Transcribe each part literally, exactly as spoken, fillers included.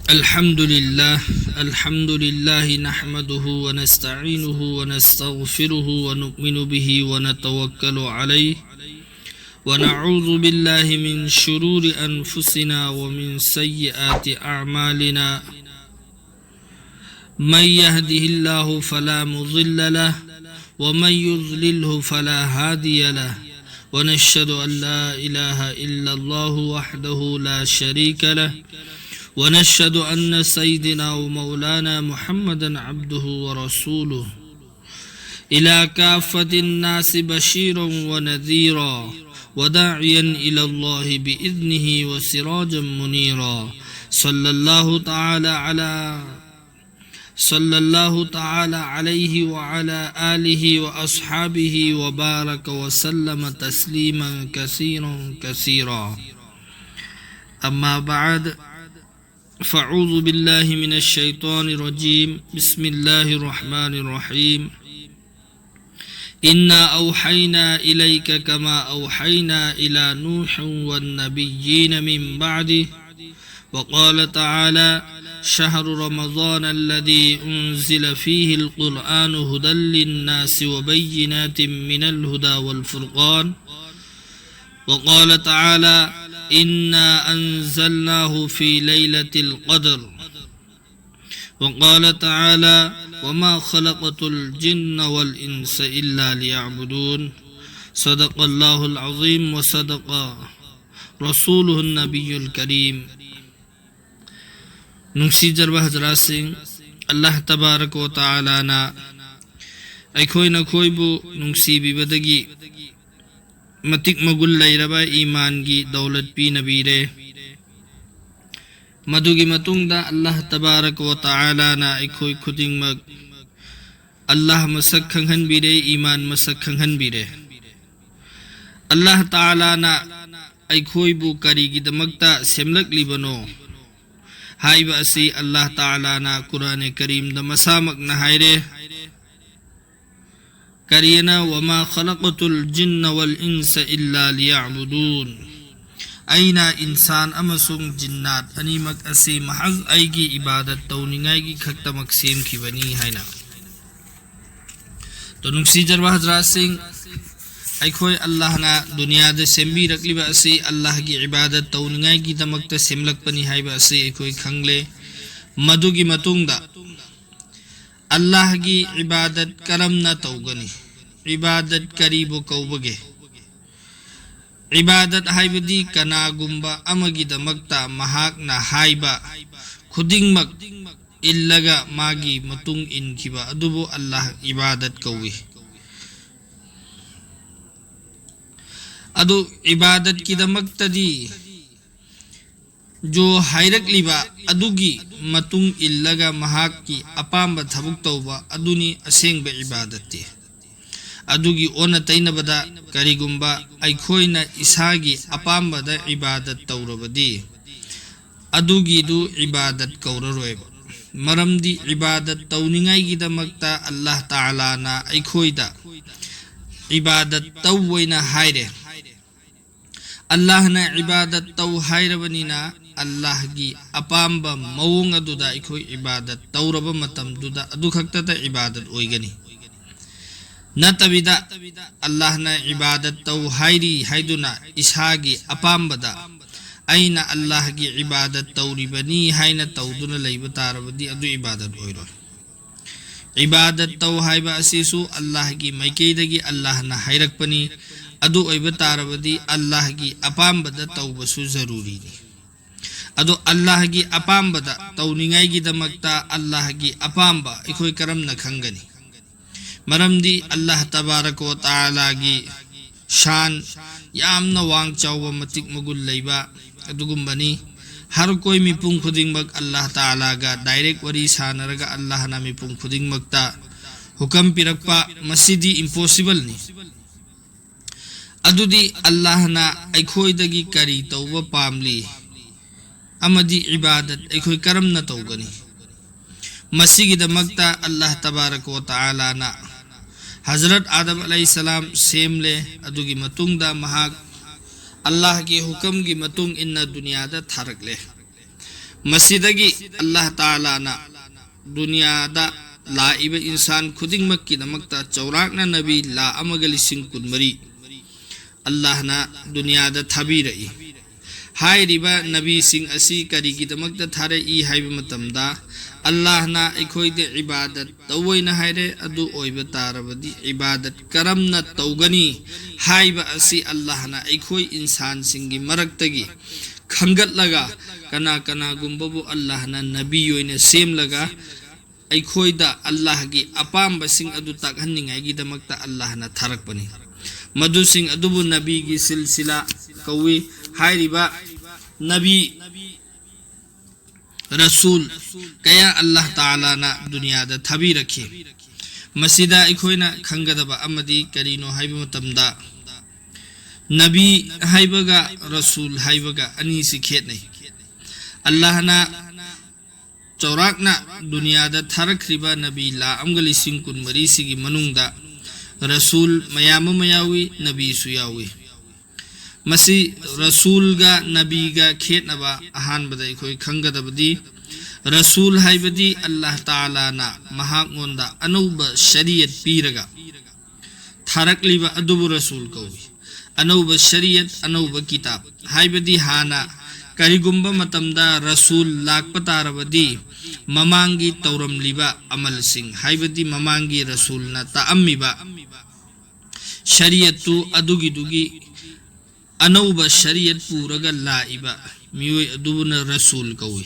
الحمد لله. الحمد لله نحمده ونستعينه ونستغفره ونؤمن به ونتوكل عليه، ونعوذ بالله من شرور أنفسنا ومن سيئات أعمالنا. من يهده الله فلا مضل له، ومن يضلله فلا هادي له، ونشهد أن لا إله إلا الله وحده لا شريك له، ونشهد أن سيدنا ومولانا محمدا عبده ورسوله، إلى كافة الناس بشيرا ونذيرا، وداعيا إلى الله بإذنه وسراجا منيرا، صلى الله تعالى على صلى الله تعالى عليه وعلى آله وأصحابه وبارك وسلم تسليما كثيرا كثيرا. أما بعد، فأعوذ بالله من الشيطان الرجيم. بسم الله الرحمن الرحيم. إنا أوحينا إليك كما أوحينا إلى نوح والنبيين من بعده. وقال تعالى: شهر رمضان الذي أنزل فيه القرآن هدى للناس وبينات من الهدى والفرقان. وقال تعالى: إنا أنزلناه في ليلة القدر. وقال تعالى: وما خلقت الجن والإنس إلا ليعبدون. صدق الله العظيم وصدق رسوله النبي الكريم. ꯅꯨꯡꯁꯤꯖꯔꯕ ꯍꯖꯔꯥꯠꯁꯤꯡ, ꯑꯜꯂꯥꯍ ꯇꯕꯥꯔꯛ ꯋ ꯇꯥꯂꯥꯅ ꯑꯩꯈꯣꯏ ꯅꯈꯣꯏꯕꯨ ꯅꯨꯡꯁꯤꯕꯤꯕꯗꯒꯤ ꯃꯇꯤꯛ ꯃꯒꯨꯟ ꯂꯩꯔꯕ ꯏꯃꯥꯟꯒꯤ ꯗꯧꯂꯠ ꯄꯤꯅꯕꯤꯔꯦ꯫ ꯃꯗꯨꯒꯤ ꯃꯇꯨꯡꯗ ꯑꯜꯂꯥꯍ ꯇꯕꯥꯔꯛ ꯋ ꯇꯥꯂꯥꯅ ꯑꯩꯈꯣꯏ ꯈꯨꯗꯤꯡꯃꯛ ꯑꯜꯂꯥꯍ ꯃꯁꯛ ꯈꯪꯍꯟꯕꯤꯔꯦ, ꯏꯃꯥꯟ ꯃꯁꯛ ꯈꯪꯍꯟꯕꯤꯔꯦ꯫ ꯑꯜꯂꯥꯍ ꯇꯥꯂꯥꯅ ꯑꯩꯈꯣꯏꯕꯨ ꯀꯔꯤꯒꯤꯗꯃꯛꯇ ꯁꯦꯝꯂꯛꯂꯤꯕꯅꯣ ꯍꯥꯏꯕ ꯑꯁꯤ ꯑꯜꯂꯥꯍ ꯇꯥꯂꯥꯅ ꯀꯨꯔꯥꯅꯦ ꯀꯔꯤꯝꯗ ꯃꯁꯥꯃꯛꯅ ꯍꯥꯏꯔꯦ꯫ ꯀꯔꯤꯅ, وما خلقت الجن والإنس إلا ليعبدون. ꯑꯩꯅ ꯏꯟꯁꯥꯟ ꯑꯃꯁꯨꯡ ꯖꯤꯟꯅꯥꯠ ꯑꯅꯤꯃꯛ ꯑꯁꯤ ꯃꯍꯖ ꯑꯩꯒꯤ ꯏꯕꯥꯗꯠ ꯇꯧꯅꯤꯡꯉꯥꯏꯒꯤ ꯈꯛꯇꯃꯛ ꯁꯦꯝꯈꯤꯕꯅꯤ ꯍꯥꯏꯅ꯫ ꯇꯣ ꯅꯨꯡꯁꯤꯖꯔꯕ ꯍꯖꯔꯥꯠꯁꯤꯡ, ꯑꯩꯈꯣꯏ ꯑꯜꯂꯥꯍꯅ ꯗꯨꯅꯤꯌꯥꯗ ꯁꯦꯝꯕꯤꯔꯛꯂꯤꯕ ꯑꯁꯤ ꯑꯜꯂꯥꯍꯒꯤ ꯏꯕꯥꯗꯠ ꯇꯧꯅꯤꯡꯉꯥꯏꯒꯤꯗꯃꯛꯇ ꯁꯦꯝꯂꯛꯄꯅꯤ ꯍꯥꯏꯕ ꯑꯁꯤ ꯑꯩꯈꯣꯏ ꯈꯪꯂꯦ꯫ ꯃꯗꯨꯒꯤ ꯃꯇꯨꯡꯗ ꯑꯜꯂꯥꯍꯒꯤ ꯏꯕꯥꯗꯠ ꯀꯔꯝꯅ ꯇꯧꯒꯅꯤ? ꯏꯕꯥꯗꯠ ꯀꯔꯤꯕꯨ ꯀꯧꯕꯒꯦ? ꯏꯕꯥꯗꯠ ꯍꯥꯏꯕꯗꯤ ꯀꯅꯥꯒꯨꯝꯕ ꯑꯃꯒꯤꯗꯃꯛꯇ ꯃꯍꯥꯛꯅ ꯍꯥꯏꯕ ꯈꯨꯗꯤꯡꯃꯛ ꯏꯜꯂꯒ ꯃꯥꯒꯤ ꯃꯇꯨꯡ ꯏꯟꯈꯤꯕ ꯑꯗꯨꯕꯨ ꯑꯜꯂꯥꯍ ꯏꯕꯥꯗꯠ ꯀꯧꯏ꯫ ꯑꯗꯨ ꯏꯕꯥꯗꯠꯀꯤꯗꯃꯛꯇꯗꯤ ꯖꯣ ꯍꯥꯏꯔꯛꯂꯤꯕ ꯑꯗꯨꯒꯤ ꯃꯇꯨꯡ ꯏꯜꯂꯒ ꯃꯍꯥꯛꯀꯤ ꯑꯄꯥꯝꯕ ꯊꯕꯛ ꯇꯧꯕ ꯑꯗꯨꯅꯤ ꯑꯁꯦꯡꯕ ꯏꯕꯥꯗꯠꯇꯤ꯫ ꯑꯗꯨꯒꯤ ꯑꯣꯟꯅ ꯇꯩꯅꯕꯗ, ꯀꯔꯤꯒꯨꯝꯕ ꯑꯩꯈꯣꯏꯅ ꯏꯁꯥꯒꯤ ꯑꯄꯥꯝꯕꯗ ꯏꯕꯥꯗꯠ ꯇꯧꯔꯕꯗꯤ, ꯑꯗꯨꯒꯤꯗꯨ ꯏꯕꯥꯗꯠ ꯀꯧꯔꯔꯣꯏꯕ꯫ ꯃꯔꯝꯗꯤ ꯏꯕꯥꯗꯠ ꯇꯧꯅꯤꯡꯉꯥꯏꯒꯤꯗꯃꯛꯇ ꯑꯜꯂꯥꯍ ꯇꯥꯂꯥꯅ ꯑꯩꯈꯣꯏꯗ ꯏꯕꯥꯗꯠ ꯇꯧ ꯑꯣꯏꯅ ꯍꯥꯏꯔꯦ꯫ ꯑꯜꯂꯥꯍꯅ ꯏꯕꯥꯗꯠ ꯇꯧ ꯍꯥꯏꯔꯕꯅꯤꯅ, ꯑꯜꯂꯥꯍꯒꯤ ꯑꯄꯥꯝꯕ ꯃꯑꯣꯡ ꯑꯗꯨꯗ ꯑꯩꯈꯣꯏ ꯏꯕꯥꯗꯠ ꯇꯧꯔꯕ ꯃꯇꯝꯗꯨꯗ ꯑꯗꯨꯈꯛꯇꯗ ꯏꯕꯥꯗꯠ ꯑꯣꯏꯒꯅꯤ꯫ ꯅꯠꯇꯕꯤꯗ, ꯑꯜꯂꯥꯍꯅ ꯏꯕꯥꯗꯠ ꯇꯧ ꯍꯥꯏꯔꯤ ꯍꯥꯏꯗꯨꯅ ꯏꯁꯥꯒꯤ ꯑꯄꯥꯝꯕꯗ "ꯑꯩꯅ ꯑꯜꯂꯥꯍꯒꯤ ꯏꯕꯥꯗꯠ ꯇꯧꯔꯤꯕꯅꯤ" ꯍꯥꯏꯅ ꯇꯧꯗꯨꯅ ꯂꯩꯕ ꯇꯥꯔꯕꯗꯤ, ꯑꯗꯨ ꯏꯕꯥꯗꯠ ꯑꯣꯏꯔꯣꯏ꯫ ꯏꯕꯥꯗꯠ ꯇꯧ ꯍꯥꯏꯕ ꯑꯁꯤꯁꯨ ꯑꯜꯂꯥꯍꯒꯤ ꯃꯥꯏꯀꯩꯗꯒꯤ ꯑꯜꯂꯥꯍꯅ ꯍꯥꯏꯔꯛꯄꯅꯤ꯫ ꯑꯗꯨ ꯑꯣꯏꯕ ꯇꯥꯔꯕꯗꯤ ꯑꯜꯂꯥꯍꯒꯤ ꯑꯄꯥꯝꯕꯗ ꯇꯧꯕꯁꯨ ꯖꯔꯨꯔꯤꯅꯤ꯫ ꯑꯗꯣ ꯑꯜꯂꯥꯍꯒꯤ ꯑꯄꯥꯝꯕꯗ ꯇꯧꯅꯤꯡꯉꯥꯏꯒꯤꯗꯃꯛꯇ ꯑꯜꯂꯥꯍꯒꯤ ꯑꯄꯥꯝꯕ ꯑꯩꯈꯣꯏ ꯀꯔꯝꯅ ꯈꯪꯒꯅꯤ? ꯃꯔꯝꯗꯤ ꯑꯜꯂꯥꯍ ꯇꯕꯥꯔꯛ ꯋ ꯇꯥꯂꯥꯒꯤ ꯁꯥꯟ ꯌꯥꯝꯅ ꯋꯥꯡ ꯆꯥꯎꯕ, ꯃꯇꯤꯛ ꯃꯒꯨꯟ ꯂꯩꯕ ꯑꯗꯨꯒꯨꯝꯕꯅꯤ꯫ ꯍꯔ ꯀꯣꯏ, ꯃꯤꯄꯨꯝ ꯈꯨꯗꯤꯡꯃꯛ ꯑꯜꯂꯥꯍ ꯇꯥꯂꯥꯒ ꯗꯥꯏꯔꯦꯛ ꯋꯥꯔꯤ ꯁꯥꯟꯅꯔꯒ ꯑꯜꯂꯥꯍꯅ ꯃꯤꯄꯨꯝ ꯈꯨꯗꯤꯡꯃꯛꯇ ꯍꯨꯀꯝ ꯄꯤꯔꯛꯄ, ꯃꯁꯤꯗꯤ ꯏꯝꯄꯣꯁꯤꯕꯜꯅꯤ꯫ ꯑꯗꯨꯗꯤ ꯑꯜꯂꯥꯍꯅ ꯑꯩꯈꯣꯏꯗꯒꯤ ꯀꯔꯤ ꯇꯧꯕ ꯄꯥꯝꯂꯤ ꯑꯃꯗꯤ ꯏꯕꯥꯗꯠ ꯑꯩꯈꯣꯏ ꯀꯔꯝꯅ ꯇꯧꯒꯅꯤ? ꯃꯁꯤꯒꯤꯗꯃꯛꯇ ꯑꯜꯂꯥꯍ ꯇꯕꯥꯔꯛ ꯋ ꯇꯥꯂꯥꯅ ꯍꯖꯔꯠ ꯑꯥꯗꯝ ꯑꯂꯩꯍꯤꯁꯁꯂꯥꯝ ꯁꯦꯝꯂꯦ꯫ ꯑꯗꯨꯒꯤ ꯃꯇꯨꯡꯗ ꯃꯍꯥꯛ ꯑꯜꯂꯥꯍꯒꯤ ꯍꯨꯀꯝꯒꯤ ꯃꯇꯨꯡ ꯏꯟꯅ ꯗꯨꯅꯤꯌꯥꯗ ꯊꯥꯔꯛꯂꯦ꯫ ꯃꯁꯤꯗꯒꯤ ꯑꯜꯂꯥꯍ ꯇꯥꯂꯥꯅ ꯗꯨꯅꯤꯌꯥꯗ ꯂꯥꯛꯏꯕ ꯏꯟꯁꯥꯟ ꯈꯨꯗꯤꯡꯃꯛꯀꯤꯗꯃꯛꯇ ꯆꯥꯎꯔꯥꯛꯅ ꯅꯕꯤ ꯂꯥꯈ ꯑꯃꯒ ꯂꯤꯁꯤꯡ ꯀꯨꯟꯃꯔꯤ ꯑꯜꯂꯥꯍꯅ ꯗꯨꯅꯤꯌꯥꯗ ꯊꯥꯕꯤꯔꯛꯏ꯫ ꯍꯥꯏꯔꯤꯕ ꯅꯕꯤꯁꯤꯡ ꯑꯁꯤ ꯀꯔꯤꯒꯤꯗꯃꯛꯇ ꯊꯥꯔꯛꯏ ꯍꯥꯏꯕ ꯃꯇꯝꯗ, ꯑꯜꯂꯥꯍꯅ ꯑꯩꯈꯣꯏꯗ ꯏꯕꯥꯗꯠ ꯇꯧꯑꯣꯏꯅ ꯍꯥꯏꯔꯦ꯫ ꯑꯗꯨ ꯑꯣꯏꯕ ꯇꯥꯔꯕꯗꯤ ꯏꯕꯥꯗꯠ ꯀꯔꯝꯅ ꯇꯧꯒꯅꯤ ꯍꯥꯏꯕ ꯑꯁꯤ ꯑꯜꯂꯥꯍꯅ ꯑꯩꯈꯣꯏ ꯏꯟꯁꯥꯟꯁꯤꯡꯒꯤ ꯃꯔꯛꯇꯒꯤ ꯈꯟꯒꯠꯂꯒ, ꯀꯅꯥ ꯀꯅꯥꯒꯨꯝꯕꯕꯨ ꯑꯜꯂꯥꯍꯅ ꯅꯕꯤ ꯑꯣꯏꯅ ꯁꯦꯝꯂꯒ ꯑꯩꯈꯣꯏꯗ ꯑꯜꯂꯥꯍꯒꯤ ꯑꯄꯥꯝꯕꯁꯤꯡ ꯑꯗꯨ ꯇꯥꯛꯍꯟꯅꯤꯡꯉꯥꯏꯒꯤꯗꯃꯛꯇ ꯑꯜꯂꯥꯍꯅ ꯊꯥꯔꯛꯄꯅꯤ꯫ ꯃꯗꯨꯁꯤꯡ ꯑꯗꯨꯕꯨ ꯅꯕꯤꯒꯤ ꯁꯤꯜꯁꯤꯂꯥ ꯀꯧꯏ꯫ ꯍꯥꯏꯔꯤꯕ ꯅꯕꯤ, ꯔꯁꯨꯜ ꯀꯌꯥ ꯑꯜꯂꯥꯍ ꯇꯥꯂꯥꯅ ꯗꯨꯅꯤꯌꯥꯗ ꯊꯥꯕꯤꯔꯛꯈꯤ꯫ ꯃꯁꯤꯗ ꯑꯩꯈꯣꯏꯅ ꯈꯪꯒꯗꯕ ꯑꯃꯗꯤ ꯀꯔꯤꯅꯣ ꯍꯥꯏꯕ ꯃꯇꯝꯗ, ꯅꯕꯤ ꯍꯥꯏꯕꯒ ꯔꯁꯨꯜ ꯍꯥꯏꯕꯒ ꯑꯅꯤꯁꯤ ꯈꯦꯠꯅꯩ꯫ ꯑꯜꯂꯥꯍꯅ ꯆꯥꯎꯔꯥꯛꯅ ꯗꯨꯅꯤꯌꯥꯗ ꯊꯥꯔꯛꯈ꯭ꯔꯤꯕ ꯅꯕꯤ ꯂꯥꯈ ꯑꯃꯒ ꯂꯤꯁꯤꯡ ꯀꯨꯟꯃꯔꯤꯁꯤꯒꯤ ꯃꯅꯨꯡꯗ ꯔꯁꯨꯜ ꯃꯌꯥꯝ ꯑꯃ ꯌꯥꯎꯏ, ꯅꯕꯤꯁꯨ ꯌꯥꯎꯏ꯫ ꯃꯁꯤ ꯔꯁꯨꯜꯒ ꯅꯕꯤꯒ ꯈꯦꯠꯅꯕ ꯑꯍꯥꯟꯕꯗ ꯑꯩꯈꯣꯏ ꯈꯪꯒꯗꯕꯗꯤ, ꯔꯁꯨꯜ ꯍꯥꯏꯕꯗꯤ ꯑꯜꯂꯥꯍ ꯇꯥꯂꯥꯅ ꯃꯍꯥꯛꯉꯣꯟꯗ ꯑꯅꯧꯕ ꯁꯔꯤꯌꯠ ꯄꯤꯔꯒ ꯊꯥꯔꯛꯂꯤꯕ ꯑꯗꯨꯕꯨ ꯔꯁꯨꯜ ꯀꯧꯏ꯫ ꯑꯅꯧꯕ ꯁꯔꯤꯌꯠ, ꯑꯅꯧꯕ ꯀꯤꯇꯥꯕ ꯍꯥꯏꯕꯗꯤ ꯍꯥꯟꯅ ꯀꯔꯤꯒꯨꯝꯕ ꯃꯇꯝꯗ ꯔꯁꯨꯜ ꯂꯥꯛꯄ ꯇꯥꯔꯕꯗꯤ ꯃꯃꯥꯡꯒꯤ ꯇꯧꯔꯝꯂꯤꯕ ꯑꯃꯜꯁꯤꯡ, ꯍꯥꯏꯕꯗꯤ ꯃꯃꯥꯡꯒꯤ ꯔꯁꯨꯜꯅ ꯇꯥꯛꯑꯝꯃꯤꯕ ꯁꯔꯤꯌꯠꯇꯨ ꯑꯗꯨꯒꯤꯗꯨꯒꯤ ꯑꯅꯧꯕ ꯁꯔꯤꯌꯠ ꯄꯨꯔꯒ ꯂꯥꯛꯏꯕ ꯃꯤꯑꯣꯏ ꯑꯗꯨꯕꯨꯅ ꯔꯁꯨꯜ ꯀꯧꯏ꯫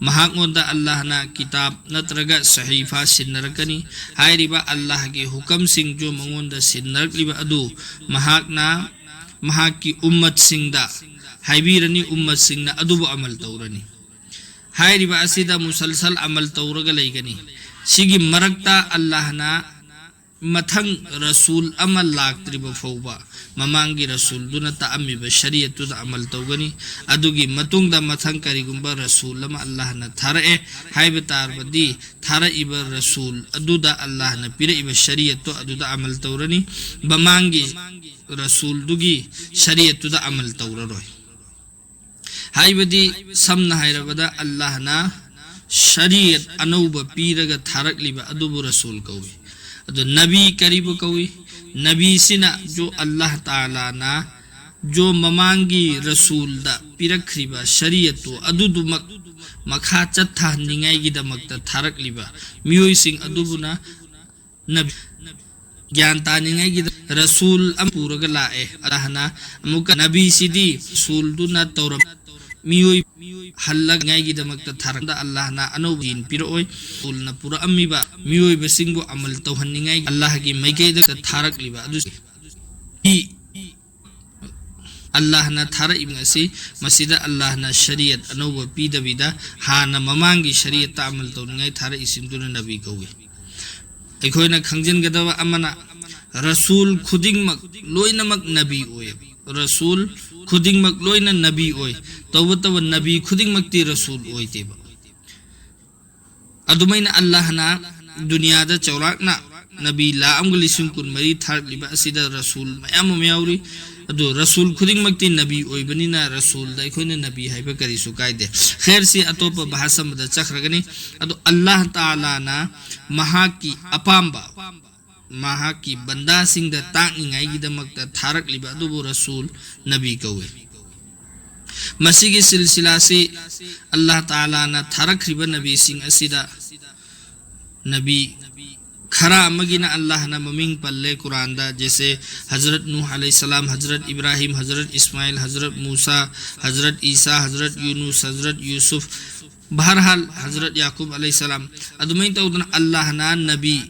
ꯃꯍꯥꯛꯉꯣꯟꯗ ꯑꯜꯂꯥꯍꯅ ꯀꯤꯇꯥꯕ ꯅꯠꯇ꯭ꯔꯒ ꯁꯍꯤꯐꯥ ꯁꯤꯟꯅꯔꯛꯀꯅꯤ꯫ ꯍꯥꯏꯔꯤꯕ ꯑꯜꯂꯥꯍꯒꯤ ꯍꯨꯀꯝꯁꯤꯡꯁꯨ ꯃꯉꯣꯟꯗ ꯁꯤꯟꯅꯔꯛꯂꯤꯕ ꯑꯗꯨ ꯃꯍꯥꯛꯅ ꯃꯍꯥꯛꯀꯤ ꯎꯝꯃꯠꯁꯤꯡꯗ ꯍꯥꯏꯕꯤꯔꯅꯤ, ꯎꯝꯃꯠꯁꯤꯡꯅ ꯑꯗꯨꯕꯨ ꯑꯃꯜ ꯇꯧꯔꯅꯤ꯫ ꯍꯥꯏꯔꯤꯕ ꯑꯁꯤꯗ ꯃꯨꯁꯜꯁꯜ ꯑꯃꯜ ꯇꯧꯔꯒ ꯂꯩꯒꯅꯤ꯫ ꯁꯤꯒꯤ ꯃꯔꯛꯇ ꯑꯜꯂꯥꯍꯅ ꯃꯊꯪ ꯔꯁꯨꯜ ꯑꯃ ꯂꯥꯛꯇ꯭ꯔꯤꯕ ꯐꯥꯎꯕ ꯃꯃꯥꯡꯒꯤ ꯔꯁꯨꯜꯗꯨꯅ ꯇꯥꯛꯑꯝꯃꯤꯕ ꯁꯔꯤꯌꯠꯇꯨꯗ ꯑꯃꯜ ꯇꯧꯒꯅꯤ꯫ ꯑꯗꯨꯒꯤ ꯃꯇꯨꯡꯗ ꯃꯊꯪ ꯀꯔꯤꯒꯨꯝꯕ ꯔꯁꯨꯜ ꯑꯃ ꯑꯜꯂꯥꯍꯅ ꯊꯥꯔꯛꯑꯦ ꯍꯥꯏꯕ ꯇꯥꯔꯕꯗꯤ, ꯊꯥꯔꯛꯏꯕ ꯔꯁꯨꯜ ꯑꯗꯨꯗ ꯑꯜꯂꯥꯍꯅ ꯄꯤꯔꯛꯏꯕ ꯁꯔꯤꯌꯠꯇꯣ ꯑꯗꯨꯗ ꯑꯃꯜ ꯇꯧꯔꯅꯤ꯫ ꯃꯃꯥꯡꯒꯤ ꯔꯁꯨꯜꯗꯨꯒꯤ ꯁꯔꯤꯌꯠꯇꯨꯗ ꯑꯃꯜ ꯇꯧꯔꯔꯣꯏ꯫ ꯍꯥꯏꯕꯗꯤ, ꯁꯝꯅ ꯍꯥꯏꯔꯕꯗ, ꯑꯜꯂꯥꯍꯅ ꯁꯔꯤꯌꯠ ꯑꯅꯧꯕ ꯄꯤꯔꯒ ꯊꯥꯔꯛꯂꯤꯕ ꯑꯗꯨꯕꯨ ꯔꯁꯨꯜ ꯀꯧꯏ꯫ ꯑꯗꯨ ꯅꯕꯤ ꯀꯔꯤꯕꯨ ꯀꯧꯏ? ꯅꯕꯤꯁꯤꯅ ꯖꯣ ꯑꯜꯂꯥꯍ ꯇꯥꯂꯥꯅ ꯖꯣ ꯃꯃꯥꯡꯒꯤ ꯔꯁꯨꯜꯗ ꯄꯤꯔꯛꯈ꯭ꯔꯤꯕ ꯁꯔꯤꯌꯠꯇꯨ ꯑꯗꯨꯗꯨꯃꯛ ꯃꯈꯥ ꯆꯠꯊꯍꯟꯅꯤꯡꯉꯥꯏꯒꯤꯗꯃꯛꯇ ꯊꯥꯔꯛꯂꯤꯕ ꯃꯤꯑꯣꯏꯁꯤꯡ ꯑꯗꯨꯕꯨꯅ ꯅꯕꯤ꯫ ꯒ꯭ꯌꯥꯟ ꯇꯥꯅꯤꯡꯉꯥꯏꯒꯤꯗ ꯔꯁꯨꯜ ꯑꯃ ꯄꯨꯔꯒ ꯂꯥꯛꯑꯦ꯫ ꯑꯜꯂꯥꯍꯅ ꯑꯃꯨꯛꯀ ꯅꯕꯤꯁꯤꯗꯤ ꯔꯁꯨꯜꯗꯨꯅ ꯇꯧꯔꯝ ꯃꯤꯑꯣꯏ ꯍꯜꯂꯉꯥꯏꯒꯤꯗꯃꯛꯇ ꯊꯥꯔꯛꯄꯗ ꯑꯜꯂꯥꯍꯅ ꯑꯅꯧꯕ ꯗꯤꯟ ꯄꯤꯔꯛꯑꯣꯏ꯫ ꯔꯁꯨꯜꯅ ꯄꯨꯔꯛꯑꯝꯃꯤꯕ ꯃꯤꯑꯣꯏꯕꯁꯤꯡꯕꯨ ꯑꯃꯜ ꯇꯧꯍꯟꯅꯤꯡꯉꯥꯏ ꯑꯜꯂꯥꯍꯒꯤ ꯃꯥꯏꯀꯩꯗ ꯊꯥꯔꯛꯂꯤꯕ ꯑꯗꯨ ꯑꯜꯂꯥꯍꯅ ꯊꯥꯔꯛꯏꯕ ꯑꯁꯤ, ꯃꯁꯤꯗ ꯑꯜꯂꯥꯍꯅ ꯁꯔꯤꯌꯠ ꯑꯅꯧꯕ ꯄꯤꯗꯕꯤꯗ ꯍꯥꯟꯅ ꯃꯃꯥꯡꯒꯤ ꯁꯔꯤꯌꯠꯇ ꯑꯃꯜ ꯇꯧꯅꯤꯡꯉꯥꯏ ꯊꯥꯔꯛꯏꯁꯤꯡꯗꯨꯅ ꯅꯕꯤ ꯀꯧꯏ꯫ ꯑꯩꯈꯣꯏꯅ ꯈꯪꯖꯤꯟꯒꯗꯕ ꯑꯃꯅ, ꯔꯁꯨꯜ ꯈꯨꯗꯤꯡꯃꯛ ꯂꯣꯏꯅꯃꯛ ꯅꯕꯤ ꯑꯣꯏ꯫ ꯔꯁꯨꯜ ꯈꯨꯗꯤꯡꯃꯛ ꯂꯣꯏꯅ ꯅꯕꯤ ꯑꯣꯏ꯫ ꯇꯧꯕꯇꯕꯨ ꯅꯕꯤ ꯈꯨꯗꯤꯡꯃꯛꯇꯤ ꯔꯁꯨꯜ ꯑꯣꯏꯗꯦꯕ꯫ ꯑꯗꯨꯃꯥꯏꯅ ꯑꯜꯂꯥꯍꯅ ꯗꯨꯅꯤꯌꯥꯗ ꯆꯥꯎꯔꯥꯛꯅ ꯅꯕꯤ ꯂꯥꯈ ꯑꯃꯒ ꯂꯤꯁꯤꯡ ꯀꯨꯟꯃꯔꯤ ꯊꯥꯔꯛꯂꯤꯕ ꯑꯁꯤꯗ ꯔꯁꯨꯜ ꯃꯌꯥꯝ ꯑꯃ ꯌꯥꯎꯔꯤ꯫ ꯑꯗꯨ ꯔꯁꯨꯜ ꯈꯨꯗꯤꯡꯃꯛꯇꯤ ꯅꯕꯤ ꯑꯣꯏꯕꯅꯤꯅ ꯔꯁꯨꯜꯗ ꯑꯩꯈꯣꯏꯅ ꯅꯕꯤ ꯍꯥꯏꯕ ꯀꯔꯤꯁꯨ ꯀꯥꯏꯗꯦ꯫ ꯈꯦꯔꯁꯤ ꯑꯇꯣꯞꯄ ꯚꯥꯁ ꯑꯃꯗ ꯆꯠꯈ꯭ꯔꯒꯅꯤ꯫ ꯑꯗꯨ ꯑꯜꯂꯥꯍ ꯇꯥꯂꯥꯅ ꯃꯍꯥꯛꯀꯤ ꯑꯄꯥꯝꯕ, ꯃꯍꯥꯛꯀꯤ ꯕꯟꯗꯥꯁꯤꯡꯗ ꯇꯥꯛꯅꯤꯡꯉꯥꯏꯒꯤꯗꯃꯛꯇ ꯊꯥꯔꯛꯂꯤꯕ ꯑꯗꯨꯕꯨ ꯔꯁꯨꯜ, ꯅꯕꯤ ꯀꯧꯏ꯫ ꯃꯁꯤꯒꯤ ꯁꯤꯜꯁꯤꯂꯥꯁꯤ ꯑꯜꯂꯥꯍ ꯇꯥꯂꯥꯅ ꯊꯥꯔꯛꯈ꯭ꯔꯤꯕ ꯅꯕꯤꯁꯤꯡ ꯑꯁꯤꯗ ꯅꯕꯤ ꯈꯔ ꯑꯃꯒꯤꯅ ꯑꯜꯂꯥꯍꯅ ꯃꯃꯤꯡ ꯄꯜꯂꯦ ꯀꯨꯔꯥꯟꯗ, ꯖꯦꯁꯦ ꯍꯖꯔꯠ ꯅꯨꯍ ꯑꯂꯩꯍꯤꯁꯁꯂꯥꯝ, ꯍꯖꯔꯠ ꯏꯕ꯭ꯔꯥꯍꯤꯝ, ꯍꯖꯔꯠ ꯏꯁꯃꯥꯏꯜ, ꯍꯖꯔꯠ ꯃꯨꯁꯥ, ꯍꯖꯔꯠ ꯏꯁꯥ, ꯍꯖꯔꯠ ꯌꯨꯅꯨꯁ, ꯍꯖꯔꯠ ꯌꯨꯁꯨꯐ, ꯕꯍꯔꯍꯥꯜ, ꯍꯖꯔꯠ ꯌꯥꯀꯨꯕ ꯑꯂꯩꯍꯤꯁꯁꯂꯥꯝ꯫ ꯑꯗꯨꯃꯥꯏꯅ ꯇꯧꯗꯅ ꯑꯜꯂꯥꯍꯅ ꯅꯕꯤ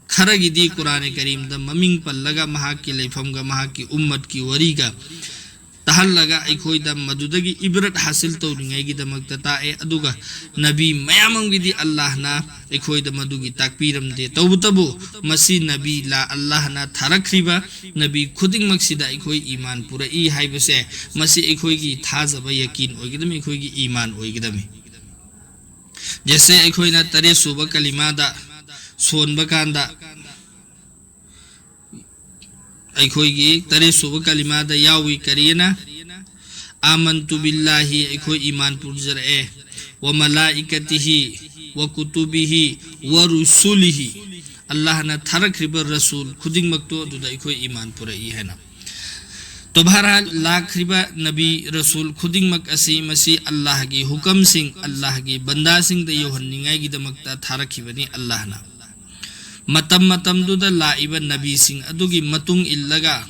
ꯈꯔꯒꯤꯗꯤ ꯀꯨꯔꯥꯟ ꯀꯔꯤꯝꯗ ꯃꯃꯤꯡ ꯄꯜꯂꯒ ꯃꯍꯥꯛꯀꯤ ꯂꯩꯐꯝꯒ ꯃꯍꯥꯛꯀꯤ ꯎꯝꯃꯠꯀꯤ ꯋꯥꯔꯤꯒ ꯇꯥꯍꯜꯂꯒ ꯑꯩꯈꯣꯏꯗ ꯃꯗꯨꯗꯒꯤ ꯏꯕ꯭ꯔꯠ ꯍꯥꯁꯤꯜ ꯇꯧꯅꯤꯡꯉꯥꯏꯒꯤꯗꯃꯛꯇ ꯇꯥꯛꯑꯦ꯫ ꯑꯗꯨꯒ ꯅꯕꯤ ꯃꯌꯥꯝ ꯑꯃꯒꯤꯗꯤ ꯑꯜꯂꯥꯍꯅ ꯑꯩꯈꯣꯏꯗ ꯃꯗꯨꯒꯤ ꯇꯥꯛꯄꯤꯔꯝꯗꯦ꯫ ꯇꯧꯕꯇꯕꯨ ꯃꯁꯤ ꯅꯕꯤ ꯂꯥ ꯑꯜꯂꯥꯍꯅ ꯊꯥꯔꯛꯈ꯭ꯔꯤꯕ ꯅꯕꯤ ꯈꯨꯗꯤꯡꯃꯛꯁꯤꯗ ꯑꯩꯈꯣꯏ ꯏꯃꯥꯟ ꯄꯨꯔꯛꯏ ꯍꯥꯏꯕꯁꯦ, ꯃꯁꯤ ꯑꯩꯈꯣꯏꯒꯤ ꯊꯥꯖꯕ ꯌꯀꯤꯟ ꯑꯣꯏꯒꯗꯕꯅꯤ, ꯑꯩꯈꯣꯏꯒꯤ ꯏꯃꯥꯟ ꯑꯣꯏꯒꯗꯕꯅꯤ꯫ ꯖꯦꯁꯦ ꯑꯩꯈꯣꯏꯅ ꯇꯔꯦꯠ ꯁꯨꯕ ꯀꯂꯤꯃꯥꯗ ꯁꯣꯟꯕ ꯀꯥꯟꯗ, ꯑꯩꯈꯣꯏꯒꯤ ꯇꯔꯦꯠ ꯁꯨꯕ ꯀꯂꯤꯃꯥꯗ ꯌꯥꯎꯏ꯫ ꯀꯔꯤꯅ? "ꯑꯥꯃꯟꯇꯨ ꯕꯤꯜꯂꯥꯍꯤ", ꯑꯩꯈꯣꯏ ꯏꯃꯥꯟ ꯄꯨꯔꯖꯔꯛꯑꯦ, "ꯋ ꯃꯂꯥꯏꯀꯇꯤꯍꯤ, ꯋ ꯀꯨꯇꯨꯕꯤꯍꯤ, ꯋ ꯔꯨꯁꯨꯂꯤꯍꯤ", ꯑꯜꯂꯥꯍꯅ ꯊꯥꯔꯛꯈ꯭ꯔꯤꯕ ꯔꯁꯨꯜ ꯈꯨꯗꯤꯡꯃꯛꯇꯣ ꯑꯗꯨꯗ ꯑꯩꯈꯣꯏ ꯏꯃꯥꯟ ꯄꯨꯔꯛꯏ ꯍꯥꯏꯅ꯫ ꯇꯣ ꯕꯍꯔꯍꯥꯜ, ꯂꯥꯛꯈ꯭ꯔꯤꯕ ꯅꯕꯤ ꯔꯁꯨꯜ ꯈꯨꯗꯤꯡꯃꯛ ꯑꯁꯤ ꯃꯁꯤ ꯑꯜꯂꯥꯍꯒꯤ ꯍꯨꯀꯝꯁꯤꯡ, ꯑꯜꯂꯥꯍꯒꯤ ꯕꯟꯗꯥꯁꯤꯡꯗ ꯌꯧꯍꯟꯅꯤꯡꯉꯥꯏꯒꯤꯗꯃꯛꯇ ꯊꯥꯔꯛꯈꯤꯕꯅꯤ ꯑꯜꯂꯥꯍꯅ꯫ ꯃꯇꯝ ꯃꯇꯝꯗꯨꯗ ꯂꯥꯛꯏꯕ ꯅꯕꯤꯁꯤꯡ ꯑꯗꯨꯒꯤ ꯃꯇꯨꯡ ꯏꯜꯂꯒ,